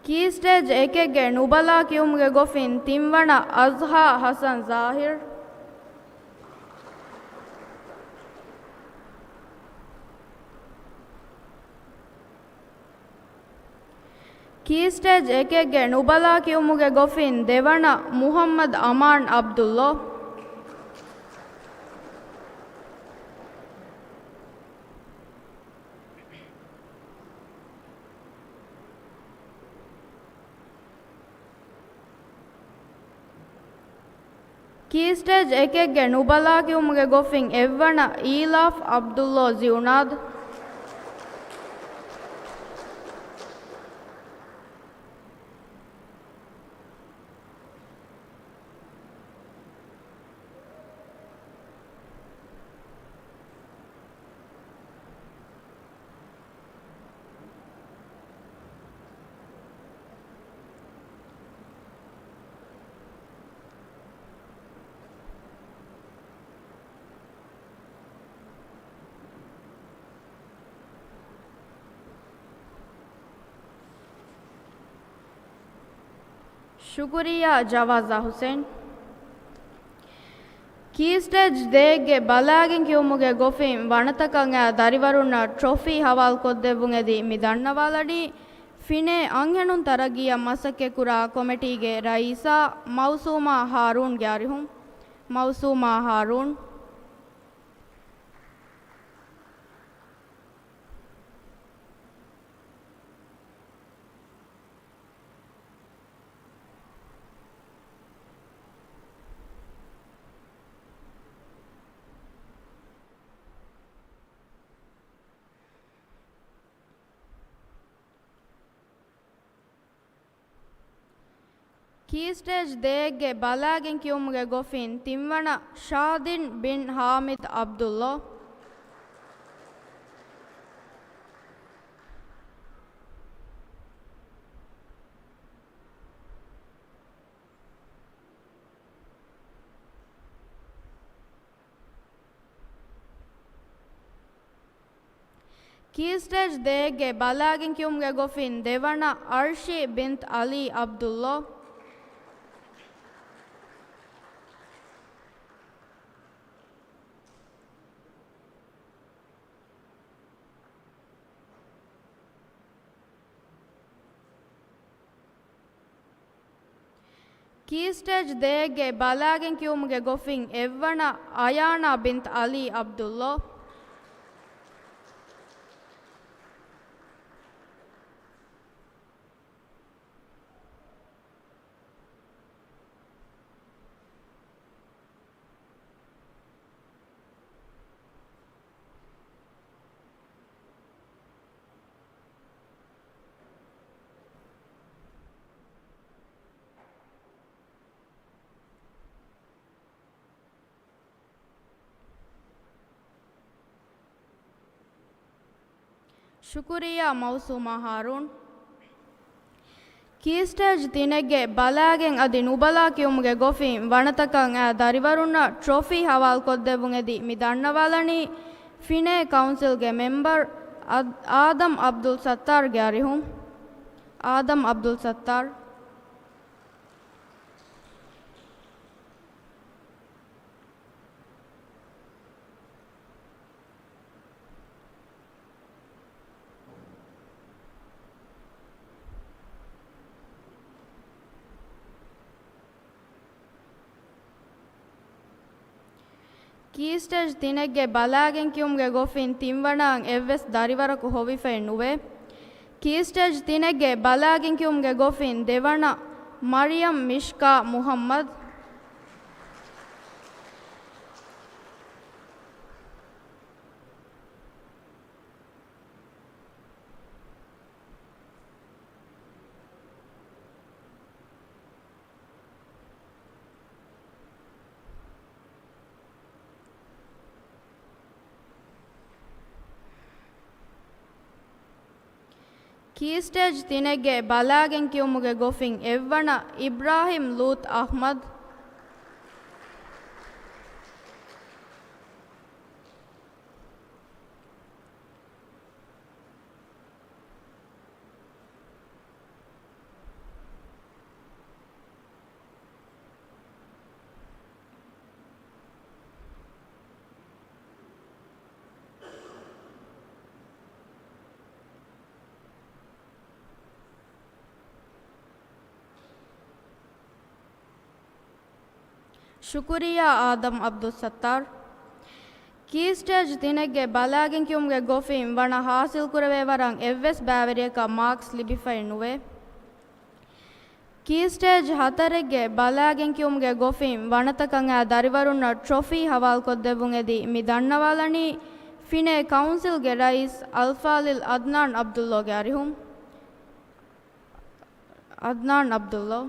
ކީ ސްޓޭޖް އެކެއްގެ ނުބަލާ ކިޔުމުގެ ގޮފިން ތިންވަނަ އަޒްހާ ޙަސަން ޒާހިރު. ކީ ސްޓޭޖް އެކެއްގެ ނުބަލާ ކިޔުމުގެ ގޮފިން ދެވަނަ މުޙައްމަދު އަމާން ޢަބްދުﷲ. ކީ ސްޓޭޖް އެކެއްގެ ނުބަލާ ކިޔުމުގެ ގޮފިން އެއްވަނަ އީލާފް ޢަބްދުﷲ ޒިއުނާދު. ޝުކުރިއްޔާ ޖަވާޒާ ހުސެން. ކީ ސްޓޭޖް ދޭއްގެ ބަލާގެން ކިޔުމުގެ ގޮފިން ވަނަތަކަށް އައި ދަރިވަރުންނަށް ޓްރޮފީ ހަވާލުކޮށްދެއްވުން އެދި މި ދަންނަވާލަނީ، ފިނޭ އަންހެނުން ތަރައްގީއަށް މަސައްކަތްކުރާ ކޮމެޓީގެ ރައީސާ މައުސޫމާ ހާރޫންގެ އަރިހުން. މައުސޫމާ ހާރޫން. ކީ ސްޓޭޖް ދޭއްގެ ބަލާގެން ކިޔުމުގެ ގޮފިން ތިންވަނަ ޝާދިން ބިން ހާމިދު ޢަބްދުﷲ. ކީ ސްޓޭޖް ދޭއްގެ ބަލާގެން ކިޔުމުގެ ގޮފިން ދެވަނަ އަރްޝީ ބިންތު ޢަލީ ޢަބްދުﷲ. ކީ ސްޓޭޖް ދޭއްގެ ބަލާގެން ކިޔުމުގެ ގޮފިން އެއްވަނަ އަޔާނާ ބިންތު ޢަލީ ޢަބްދުﷲ. ޝުކުރިއްޔާ މައުސޫމާ ހާރޫން. ކީ ސްޓޭޖް ތިނެއްގެ ބަލާގެން އަދި ނުބަލާ ކިޔުމުގެ ގޮފިން ވަނަތަކަށް އައި ދަރިވަރުންނަށް ޓްރޮފީ ހަވާލުކޮށްދެއްވުން އެދި މި ދަންނަވާލަނީ، ފިނޭ ކައުންސިލްގެ މެމްބަރު އާދަމް އަބްދުލް ސައްތާރްގެ އަރިހުން. އާދަމް އަބްދުލް ސައްތާރް. ކީ ސްޓޭޖް ތިނެއްގެ ބަލާގެން ކިޔުމުގެ ގޮފިން ތިންވަނައަށް އެއްވެސް ދަރިވަރަކު ހޮވިފައެއް ނުވޭ. ކީ ސްޓޭޖް ތިނެއްގެ ބަލާގެން ކިޔުމުގެ ގޮފިން ދެވަނަ މަރިޔަމް މިޝްކާ މުހައްމަދު. ކީ ސްޓޭޖް ތިނެއްގެ ބަލާގެން ކިޔުމުގެ ގޮފިން އެއްވަނަ އިބްރާހިމް ލޫޠު އަޙްމަދު. ޝުކުރިއްޔާ އާދަމް އަބްދުއްސައްތާރު. ކީ ސްޓޭޖް ތިނެއްގެ ބަލާގެން ކިޔުމުގެ ގޮފިން ވަނަ ހާސިލްކުރެވޭ ވަރަށް އެއްވެސް ބައިވެރިޔަކަށް މާކްސް ލިބިފައެއް ނުވޭ. ކީ ސްޓޭޖް ހަތަރެއްގެ ބަލާގެން ކިޔުމުގެ ގޮފިން ވަނަތަކަށް އައި ދަރިވަރުންނަށް ޓްރޮފީ ހަވާލުކޮށްދެއްވުން އެދި މި ދަންނަވާލަނީ، ފިނޭ ކައުންސިލްގެ ރައީސް އަލްފާޟިލް އަދްނާން ޢަބްދުﷲގެ އަރިހުން. އަދްނާން ޢަބްދުﷲ.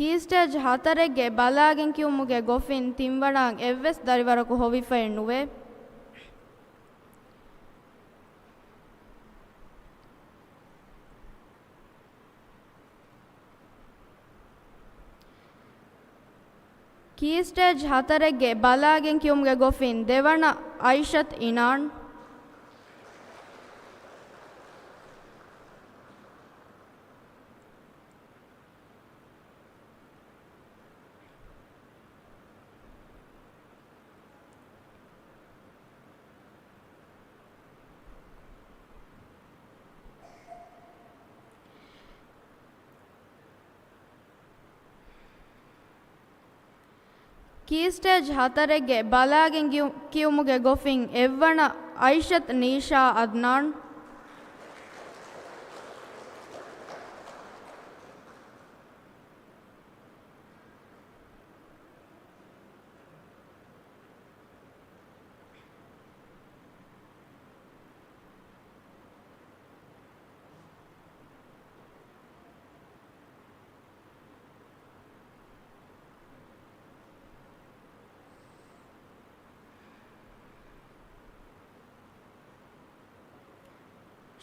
ކީ ސްޓޭޖް ހަތަރެއްގެ ބަލާގެން ކިޔުމުގެ ގޮފިން ތިންވަނައަށް އެއްވެސް ދަރިވަރަކު ހޮވިފައެއް ނުވޭ. ކީ ސްޓޭޖް ހަތަރެއްގެ ބަލާގެން ކިޔުމުގެ ގޮފިން ދެވަނަ އައިޝަތު އިނާން. ކީ ސްޓޭޖް ހަތަރެއްގެ ބަލާގެން ކިޔު-، ކިޔުމުގެ ގޮފިން އެއްވަނަ އައިޝަތް ނީޝާ އަދްނާން.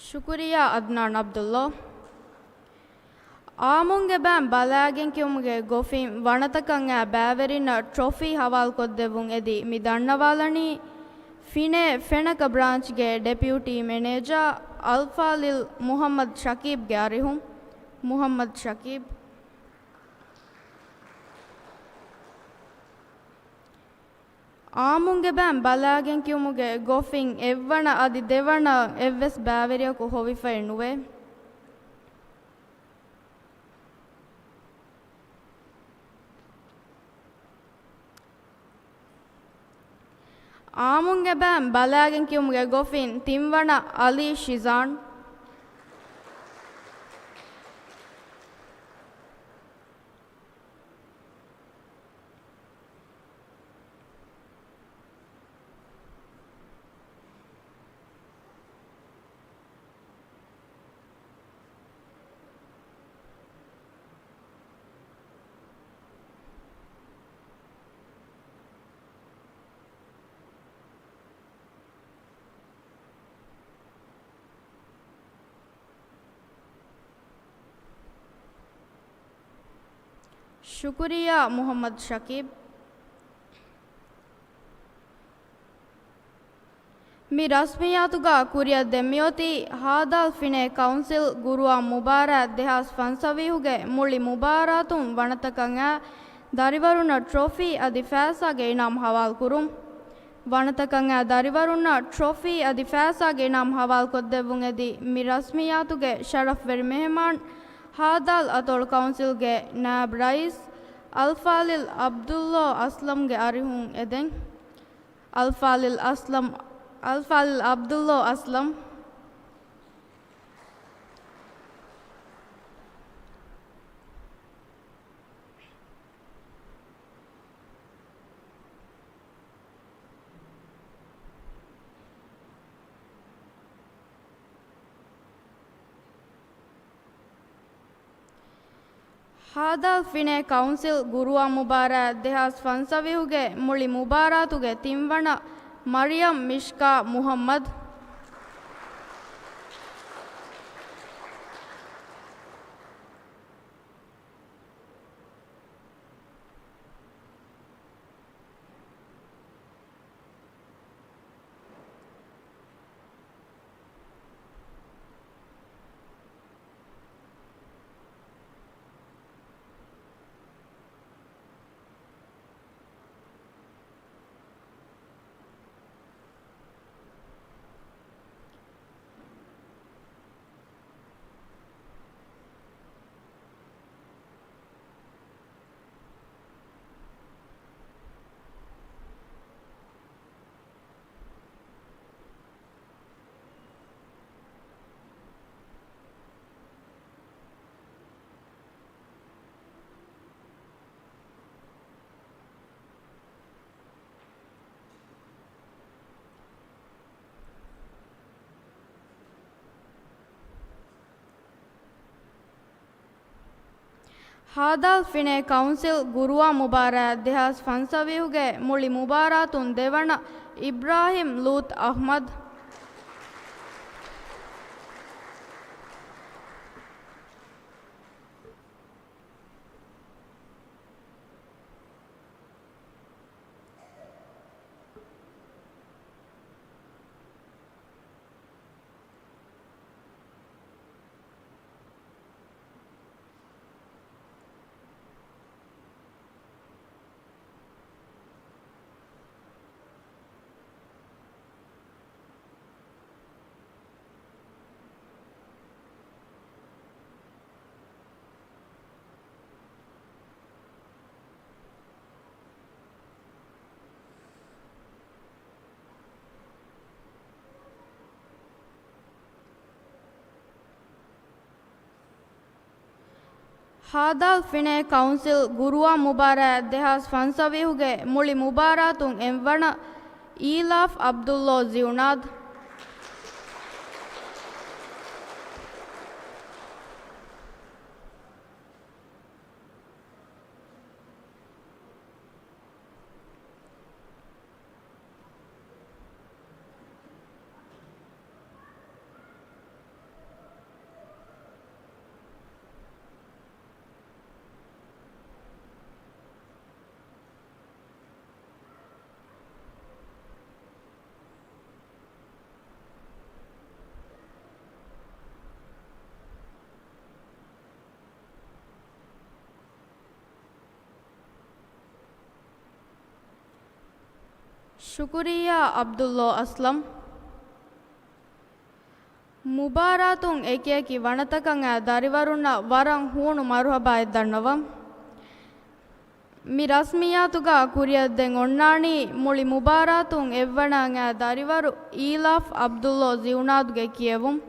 ޝުކުރިއްޔާ އަދްނާން ޢަބްދުﷲ. އާއްމުންގެ ބައިން ބަލާގެން ކިޔުމުގެ ގޮފިން ވަނަތަކަށް އައި ބައިވެރިންނަށް ޓްރޮފީ ހަވާލުކޮށްދެއްވުން އެދި މި ދަންނަވާލަނީ، ފިނޭ ފެނަކަ ބްރާންޗްގެ ޑެޕިއުޓީ މެނޭޖާ އަލްފާޟިލް މުޙައްމަދު ޝަކީބްގެ އަރިހުން. މުޙައްމަދު ޝަކީބް. އާއްމުންގެ ބައިން ބަލާގެން ކިޔުމުގެ ގޮފިން އެއްވަނަ އަދި ދެވަނަ އެއްވެސް ބައިވެރިޔަކު ހޮވިފައެއް ނުވޭ. އާއްމުންގެ ބައިން ބަލާގެން ކިޔުމުގެ ގޮފިން ތިންވަނަ އަލީ ޝިޒާން. ޝުކުރިއްޔާ މުޙައްމަދު ޝަކީބް. މި ރަސްމިއްޔާތުގަ ކުރިއަށް ދެން މިއޮތީ ހާދާލް ފިނޭ ކައުންސިލް ގުރުއާން މުބާރާތް ދެހާސް ފަންސަވީހުގެ މުޅި މުބާރާތުން ވަނަތަކަށް އައި ދަރިވަރުންނަށް ޓްރޮފީ އަދި ފައިސާގެ އިނާމް ހަވާލުކުރުން. ވަނަތަކަށް އައި ދަރިވަރުންނަށް ޓްރޮފީ އަދި ފައިސާގެ އިނާމް ހަވާލުކޮށްދެއްވުން އެދި މި ރަސްމިއްޔާތުގެ ޝަރަފްވެރި މެހެމާން ހާދާލް އަތޮޅު ކައުންސިލްގެ ނާއިބް ރައީސް އަލްފާޟިލް ޢަބްދުﷲ އަސްލަމްގެ އަރިހުން އެދެން. އަލްފާޟިލް އަސްލަމް، އަލްފާޟިލް ޢަބްދުﷲ އަސްލަމް. ހާދާލް ފިނޭ ކައުންސިލް ގުރުއާން މުބާރާތް ދެހާސް ފަންސަވީހުގެ މުޅި މުބާރާތުގެ ތިންވަނަ މަރިޔަމް މިޝްކާ މުޙައްމަދު. ހާދާލް ފިނޭ ކައުންސިލް ގުރުއާން މުބާރާތް ދެހާސް ފަންސަވީހުގެ މުޅި މުބާރާތުން ދެވަނަ އިބްރާހިމް ލޫޠް އަޙްމަދު. ހދ. ފިނޭ ކައުންސިލް ގުރުއާން މުބާރާތް ދެހާސް ފަންސަވީހުގެ މުޅި މުބާރާތުން އެއްވަނަ އީލާފް ޢަބްދުﷲ ޒިއުނާދު. ޝުކުރިއްޔާ ޢަބްދުﷲ އަސްލަމް. މުބާރާތުން އެކިއެކި ވަނަތަކަށް އައި ދަރިވަރުންނަށް ވަރަށް ހޫނު މަރުޙަބާއެއް ދަންނަވަން. މި ރަސްމިއްޔާތުގަ ކުރިއަށް ދެން އޮންނާނީ މުޅި މުބާރާތުން އެއްވަނައަށް އައި ދަރިވަރު އީލާފް ޢަބްދުﷲ ޒިއުނާދުގެ ކިޔެވުން.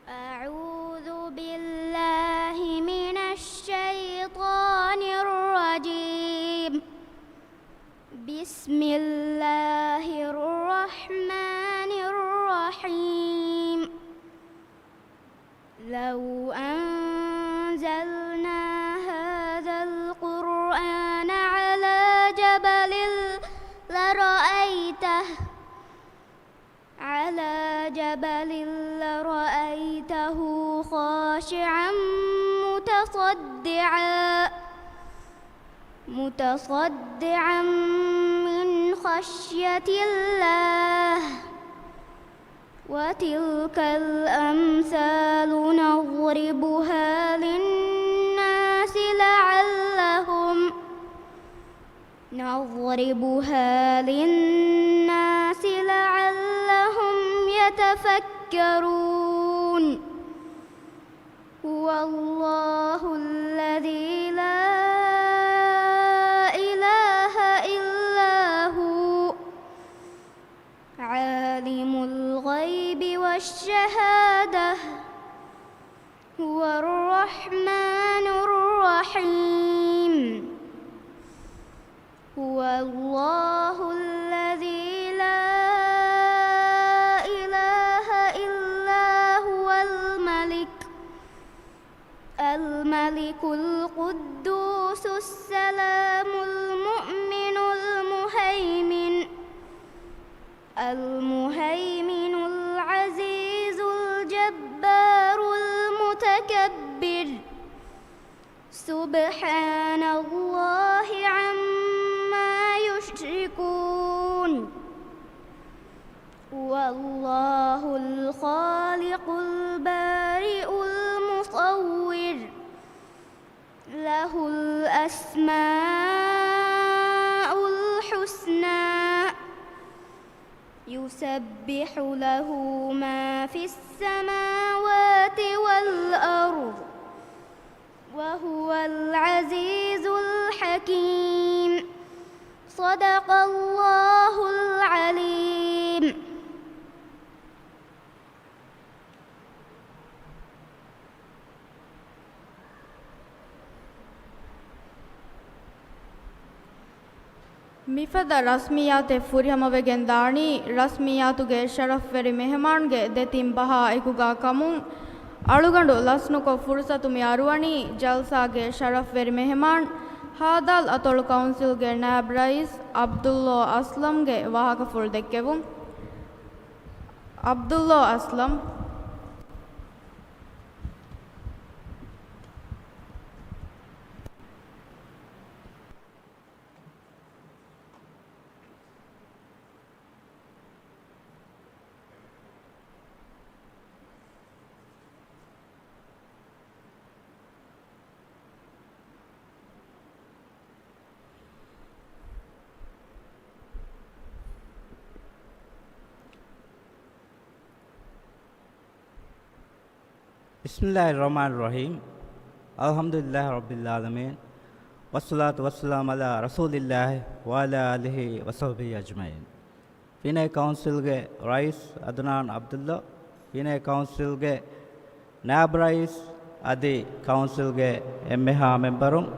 أعوذ بالله من الشيطان الرجيم. بسم الله الرحمن الرحيم. لو أنزلنا هذا القرآن على جبل لرأيته، على جبل لرأيته خاشعا متصدعا، متصدعا من خشية الله. وتلك الأمثال نضربها للناس لعلهم، نضربها للناس لعلهم يتفكرون. هو الله الذي لا إله إلا هو، عالم الغيب والشهادة، هو الرحمن الرحيم. هو الله الذي لا إله إلا هو الملك، الملك القدوس السلام المؤمن المهيمن، المهيمن العزيز الجبار المتكبر. سبحان الله عما يشركون. هو الله الخالق البارئ المصور. له الأسماء الحسنى. يسبح له ما في السماوات والأرض، وهو العزيز الحكيم. صدق الله العليم. މިފަދަ ރަސްމިއްޔާތެއް ފުރިހަމަވެގެން ދާނީ، ރަސްމިއްޔާތުގެ ޝަރަފްވެރި މެހެމާންގެ ދެތިން ބަހާ އެކުގަ ކަމުން، އަޅުގަނޑު ލަސްނުކޮށް ފުރުސަތު މި އަރުވަނީ، ޖަލްސާގެ ޝަރަފްވެރި މެހެމާން، ހދ. އަތޮޅު ކައުންސިލްގެ ނާއިބް ރައީސް ޢަބްދުﷲ އަސްލަމްގެ ވާހަކަފުޅު ދެއްކެވުން. ޢަބްދުﷲ އަސްލަމް. بسم الله الرحمن الرحيم. الحمد لله رب العالمين. والصلاة والسلام على رسول الله وعلى آله وصحبه أجمعين. ފިނޭ ކައުންސިލްގެ ރައީސް އަދުނާން ޢަބްދުﷲ، ފިނޭ ކައުންސިލްގެ ނާއިބް ރައީސް އަދި ކައުންސިލްގެ އެންމެހާ މެމްބަރުން،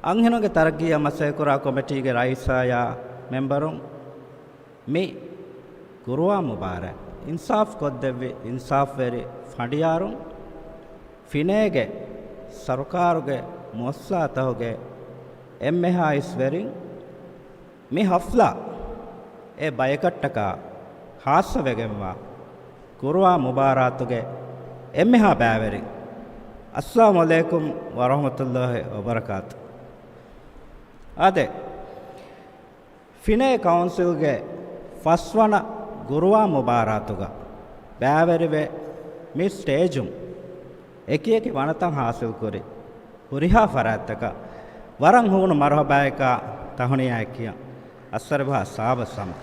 އަންހެނުންގެ ތަރައްގީއަށް މަސައްކަތްކުރާ ކޮމިޓީގެ ރައީސާޔާ މެމްބަރުން، މި ގުރުއާން މުބާރާތް އިންސާފް ކޮށްދެއްވި އިންސާފްވެރި ފަނޑިޔާރުން، ފިނޭގެ ސަރުކާރުގެ މުއައްސަސާތަކުގެ އެންމެހާ އިސްވެރިން، މި ހަފްލާ އެ ބަޔަކަށްޓަކާ ޚާއްޞަވެގެންވާ ގުރުއާން މުބާރާތުގެ އެންމެހާ ބައިވެރިން، އައްސަލާމު ޢަލައިކުމް ވަރަޙްމަތުﷲ ވަބަރަކާތު. އާދެ، ފިނޭ ކައުންސިލްގެ ފަސްވަނަ ގުރުއާން މުބާރާތުގަ ބައިވެރިވެ، މި ސްޓޭޖުން އެކިއެކި ވަނަތައް ހާސިލްކުރި ހުރިހާ ފަރާތްތަކަށް ވަރަށް ހޫނު މަރުޙަބާއެކާ ތަހުނިޔާއެއް ކިޔަން އައްސަރިބަހާ ސާބަސް ހަމަ.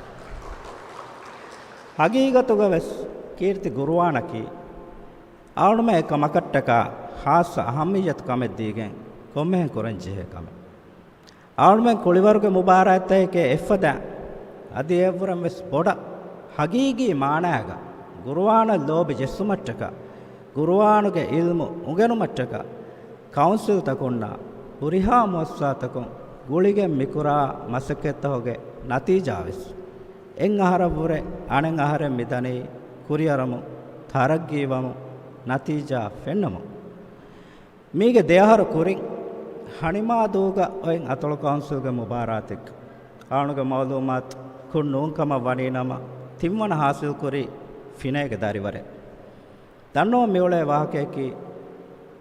ހަގީގަތުގަވެސް ކީރިތި ގުރުއާނަކީ އަޅުމެން އެކަމަކަށްޓަކާ ޚާއްޞަ އަހައްމިއްޔަތު ކަމެއް ދީގެން ކޮންމެހެން ކުރަން ޖެހޭ ކަމެއް. އަޅުމެން ކުޅިވަރުގެ މުބާރާތްތަކެކޭ އެއްފަދައިން، އަދި އެއަށްވުރެން ވެސް ބޮޑަށް ހަގީގީ މާނާގަ ގުރުއާނަށް ލޯބި ޖެއްސުމަށްޓަކާ، ގުރުއާނުގެ ޢިލްމު އުނގެނުމަށްޓަކާ، ކައުންސިލްތަކުންނާ ހުރިހާ މުއައްސަސާތަކުން ގުޅިގެން މިކުރާ މަސައްކަތްތަކުގެ ނަތީޖާވެސް، އެއް އަހަރަށްވުރެ އަނެއް އަހަރެއް މިދަނީ ކުރިއަރަމުން، ތަރައްގީވަމުން، ނަތީޖާ ފެންނަމުން. މީގެ ދެއަހަރު ކުރިން، ހަނިމާދޫގަ އޮތް އަތޮޅު ކައުންސިލްގެ މުބާރާތެއްގަ، އާނުގެ މައުލޫމާތު ކުށް ނޫންކަމަށް ވަނީނަމަ، ތިންވަނަ ހާސިލްކުރީ ފިނޭގެ ދަރިވަރެއް. ދަންނަވަން މިއުޅޭ ވާހަކަޔަކީ،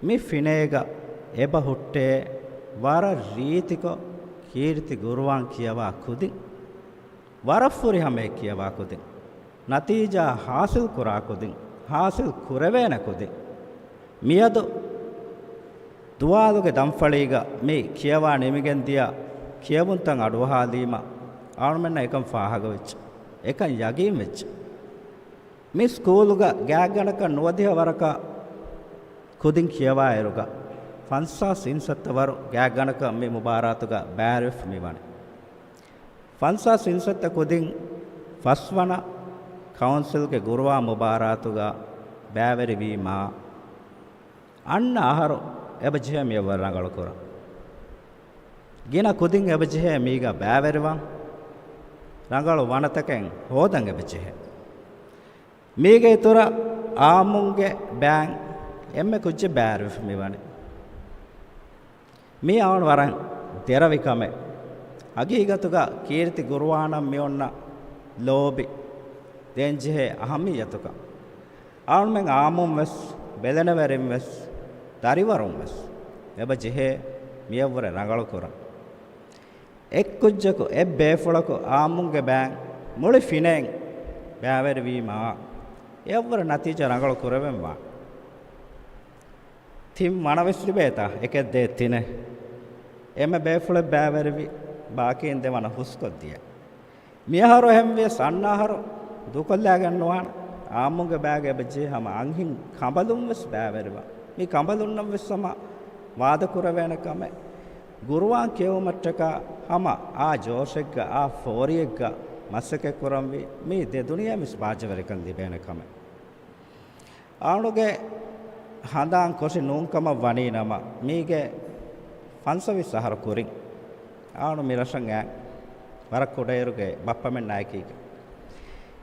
މި ފިނޭގަ އެބަ ހުއްޓޭ ވަރަށް ރީތިކޮށް ކީރިތި ގުރުއާން ކިޔަވާ ކުދިން. ވަރަށް ފުރިހަމައެއް ކިޔަވާ ކުދިން، ނަތީޖާ ހާސިލް ކުރާ ކުދިން، ހާސިލް ކުރެވޭނެ ކުދިން. މިއަދު ދުވާލުގެ ދަންފަޅީގަ މި ކިޔަވާ ނިމިގެން ދިޔަ ކިޔެވުންތައް އަޑުއަހާލީމަ، އަޅުމެންނަށް އެކަން ފާހަގަވެއްޖެ، އެކަން ޔަގީންވެއްޖެ. މި ސްކޫލުގަ ގާތްގަނޑަކަށް ނުވަދިހަ ވަރަކަށް ކުދިން ކިޔަވާއިރުގަ، ފަންސާސް އިންސައްތަ ވަރު ގާތްގަނޑަކަށް މި މުބާރާތުގަ ބައިވެރިވެފަ މިވަނީ. ފަންސާސް އިންސައްތަ ކުދިން ފަސްވަނަ ކައުންސިލްގެ ގުރުއާން މުބާރާތުގަ ބައިވެރިވީމާ، އަންނަ އަހަރު އެބަޖެހޭ މިއަށްވުރެ ރަނގަޅުކުރަން. ގިނަ ކުދިން އެބަޖެހޭ މީގަ ބައިވެރިވާން، ރަނގަޅު ވަނަތަކެއް ހޯދަން އެބަޖެހޭ. މީގެ އިތުރަށް އާއްމުންގެ ބައިން އެންމެ ކުއްޖެއް ބައިވެރިވެފަ މިވަނީ. މީ އަޅުގަނޑު ވަރަށް ދެރަވި ކަމެއް. ހަގީގަތުގަ ކީރިތި ގުރުއާނަށް މިއޮންނަ ލޯބި، ދޭންޖެހޭ އަހައްމިއްޔަތުކަން. އަޅުމެން އާއްމުން ވެސް، ބެލެނިވެރިން ވެސް، ދަރިވަރުން ވެސް އެބަޖެހޭ މިއަށްވުރެ ރަނގަޅުކުރަން. އެއްކުއްޖަކު، އެއްބޭފުޅަކު އާއްމުންގެ ބައިން މުޅި ފިނޭން ބައިވެރިވީމާ، އެއަށްވުރެ ނަތީޖާ ރަނގަޅު ކުރެވެންވާނެ. ތިން ވަނަ ވެސް ލިބޭތާ، އެކެއް ދޭއް ތިނެއް. އެންމެ ބޭފުޅެއް ބައިވެރިވި، ބާކީން ދެވަނަ ހުސްކޮށްދިޔަ. މިއަހަރު އެހެންވިޔަސް އަންނަ އަހަރު ދޫކޮށްލާގެން ނުވާނެ. އާއްމުންގެ ބައިގަ އެބަޖެހޭ ހަމަ އަންހެން ކަނބަލުން ވެސް ބައިވެރިވާ. މި ކަނބަލުންނަށް ވެސް ހަމަ ވާދަކުރެވޭނެ ކަމެއް. ގުރުއާން ކިޔެވުމަށްޓަކާ ހަމަ އާ ޖޯޝެއްގަ، އާ ފޯރިއެއްގަ މަސައްކަތް ކުރަންވީ. މީ ދެ ދުނިޔެއިން ވެސް ބާއްޖަވެރިކަން ލިބޭނެ ކަމެއް. އާނުގެ ހަނދާން ކޮށި ނޫންކަމަށް ވަނީ ނަމަ، މީގެ ފަންސަވީސް އަހަރު ކުރިން އާނު މިރަށަށް އައި ވަރަށް ކުޑައިރުގެ ބައްޕަމެންނާއެކީގަ.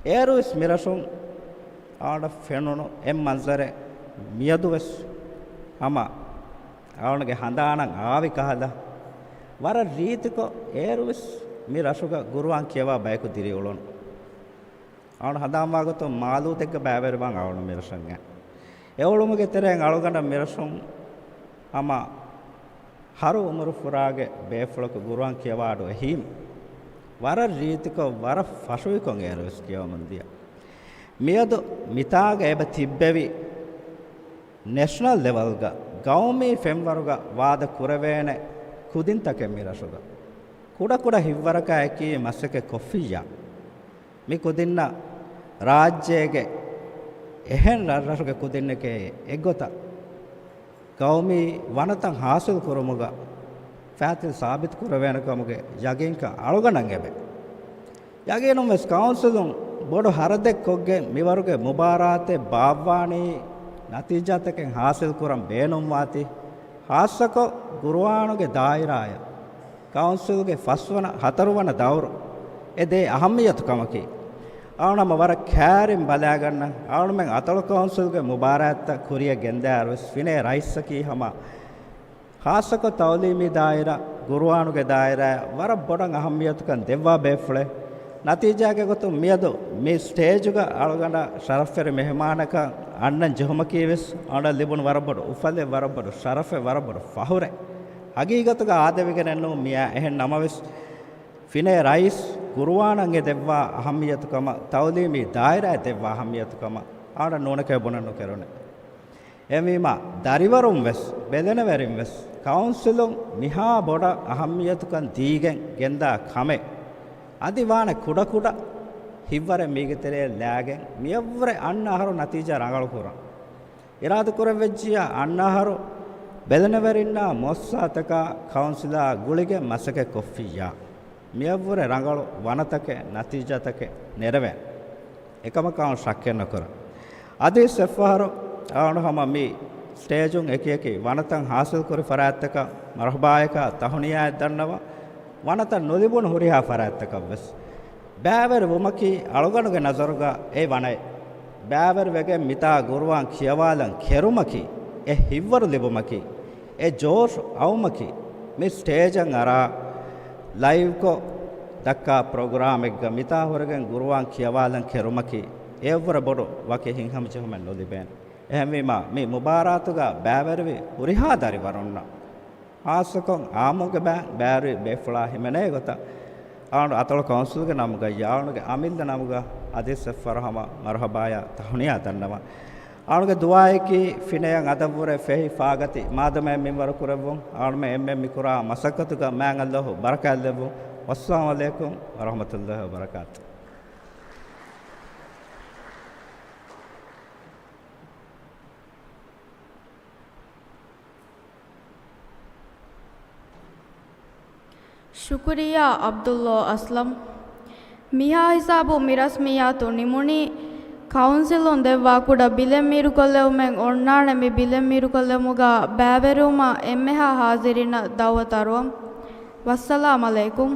އޭރުވެސް މިރަށުން އާނަށް ފެނުނު އެއް މަންޒަރެއް މިއަދުވެސް ހަމަ އާނުގެ ހަނދާނަށް އާވި ކަހަލަ، ވަރަށް ރީތިކޮށް އޭރުވެސް މި ރަށުގަ ގުރުއާން ކިޔަވާ ބަޔަކު ދިރިއުޅުނު. އަޅުން ހަނދާންވާ ގޮތުން މާލޫދެއްގަ ބައިވެރިވާން އަޅުން މިރަށަށް އެ. އެއުޅުމުގެ ތެރެއިން އަޅުގަނޑަށް މިރަށުން ހަމަ ހަރު އުމުރު ފުރާގެ ބޭފުޅަކު ގުރުއާން ކިޔަވާ އަޑު އެހީމު. ވަރަށް ރީތިކޮށް، ވަރަށް ފަށުވިކޮށް އޭރުވެސް ކިޔަވަމުން ދިޔަ. މިއަދު މިތާގަ އެބަ ތިއްބެވި ނެޝަނަލް ލެވަލްގަ، ގައުމީ ފެންވަރުގަ ވާދަ ކުރެވޭނެ ކުދިންތަކެއް މި ރަށުގަ ކުޑަކުޑަ ހިތްވަރަކާ އެކީ މަސައްކަތް ކޮށްފިއްޔާ. މި ކުދިންނަށް ރާއްޖޭގެ އެހެން ރަށްރަށުގެ ކުދިންނެކޭ އެއްގޮތަށް ގައުމީ ވަނަތައް ހާސިލް ކުރުމުގަ ފައިތިލް ސާބިތު ކުރެވޭނެ ކަމުގެ ޔަގީންކަން އަޅުގަނޑަށް އެބެ. ޔަގީނުން ވެސް ކައުންސިލުން ބޮޑު ހަރަދެއް ކޮށްގެން މިވަރުގެ މުބާރާތެއް ބާއްވާނީ ނަތީޖާތަކެއް ހާސިލް ކުރަން ބޭނުންވާތީ، ޚާއްޞަކޮށް ގުރުއާނުގެ ދާއިރާއަށް ކައުންސިލްގެ ފަސްވަނަ، ހަތަރުވަނަ ދައުރު އެ ދޭ އަހައްމިއްޔަތު ކަމަކީ، އަޅުނަމަ ވަރަށް ކައިރިން ބަލާގަންނަ އަޅުމެން އަތޮޅު ކައުންސިލްގެ މުބާރާތްތައް ކުރިއަށް ގެންދާއިރުވެސް ފިނޭ ރައީސަކީ ހަމަ ޚާއްޞަކޮށް ތައުލީމީ ދާއިރާ، ގުރުއާނުގެ ދާއިރާއަށް ވަރަށް ބޮޑަށް އަހައްމިއްޔަތުކަން ދެއްވާ ބޭފުޅެއް. ނަތީޖާގެ ގޮތުން މިއަދު މި ސްޓޭޖުގަ އަޅުގަނޑަށް ޝަރަފްވެރި މެހެމާނަކަށް އަންނަން ޖެހުމަކީ ވެސް އަޅުގަނޑަށް ލިބުނު ވަރަށް ބޮޑު އުފަލެއް، ވަރަށް ބޮޑު ޝަރަފެއް، ވަރަށް ބޮޑު ފަހުރެއް. ހަގީގަތުގަ އާދެވިގެނެއް ނޫން މިއާ އެހެން ނަމަވެސް، ފިނޭ ރައީސް ގުރުއާނަށް އެ ދެއްވާ އަހައްމިއްޔަތުކަމަށް، ތައުލީމީ ދާއިރާއަށް ދެއްވާ އަހައްމިއްޔަތުކަމަށް އަޅުގަނޑަށް ނޫނެކޭ ބުނަން ނުކެރުނެ. އެހެންވީމާ، ދަރިވަރުން ވެސް، ބެލެނިވެރިން ވެސް، ކައުންސިލުން މިހާ ބޮޑަށް އަހައްމިއްޔަތުކަން ދީގެން ގެންދާ ކަމެއް، އަދި ވާނެ ކުޑަކުޑަ ހިތްވަރެއް މީގެ ތެރެއަށް ލާގެން، މިއަށްވުރެ އަންނަ އަހަރު ނަތީޖާ ރަނގަޅުކުރަން. އިރާދަކުރެއްވެއްޖިއްޔާ އަންނަ އަހަރު ބެލެނިވެރިންނާ މުއައްސަސާތަކާ ކައުންސިލާ ގުޅިގެން މަސައްކަތް ކޮށްފިއްޔާ، މިއަށްވުރެ ރަނގަޅު ވަނަތަކެއް، ނަތީޖާތަކެއް ނެރެވޭނެ. އެކަމަކަށް އަޅުން ޝައްކެއް ނުކުރަން. އަދިވެސް އެއްފަހަރު އަޅުން ހަމަ މި ސްޓޭޖުން އެކިއެކި ވަނަތައް ހާސިލްކުރި ފަރާތްތަކަށް މަރުޙަބާޔަކާ ތަހުނިޔާއެއް ދަންނަވަން. ވަނަތައް ނުލިބުނު ހުރިހާ ފަރާތްތަކަށް ވެސް ބައިވެރި ވުމަކީ އަޅުގަނޑުގެ ނަޒަރުގަ އެ ވަނައެއް. ބައިވެރިވެގެން މިތާ ގުރުއާން ކިޔަވާލަން ކެރުމަކީ، އެ ހިތްވަރު ލިބުމަކީ، އެ ޖޯޝް އައުމަކީ، މި ސްޓޭޖަށް އަރާ ލައިވްކޮށް ދައްކާ ޕްރޮގްރާމެއްގަ މިތާ ހުރެގެން ގުރުއާން ކިޔަވާލަން ކެރުމަކީ، އެއަށްވުރެ ބޮޑު ވަކި ހިތްހަމަޖެހުމެއް ނުލިބޭނެ. އެހެންވީމާ، މި މުބާރާތުގަ ބައިވެރިވި ހުރިހާ ދަރިވަރުންނަށް، ޚާއްޞަކޮށް އާއްމުގެ ބައި ބައިވެރި ބޭފުޅާ ހިމެނޭ ގޮތަށް، އަޅުގަނޑު އަތޮޅު ކައުންސިލްގެ ނަމުގައްޔާ، އަޅުގަނޑުގެ އަމިއްލަ ނަމުގަ އަދިވެސް އެއްފަހަރު ހަމަ މަރުޙަބާޔާ ތަހުނިޔާ ދަންނަވަން. އަޅުގަނޑުގެ ދުޢާއަކީ ފިނަޔަށް އަދަށްވުރެ ފެހި ފާގަތި މާދަމާއެއް މިންވަރު ކުރެއްވުން. އަޅުމެން އެންމެން މިކުރާ މަސައްކަތުގަ މާތް ﷲ ބަރަކާތްލެއްވުން. ވައްސަލާމު ޢަލައިކުމް ވަރަޙްމަތުﷲ ވަބަރަކާތު. ޝުކުރިއްޔާ ޢަބްދުﷲ އަސްލަމް. މިހާ ހިސާބުން މި ރަސްމިއްޔާތު ނިމުނީ. ކައުންސިލުން ދެއްވާ ކުޑަ ބިލެއް މީރުކޮށްލެވުމެއް އޮންނާނެ. މި ބިލެއް މީރުކޮށްލެވުމުގަ ބައިވެރިވުމަށް އެންމެހާ ހާޒިރިންނަށް ދަޢުވަތު އަރުވަން. ވައްސަލާމް ޢަލައިކުމް.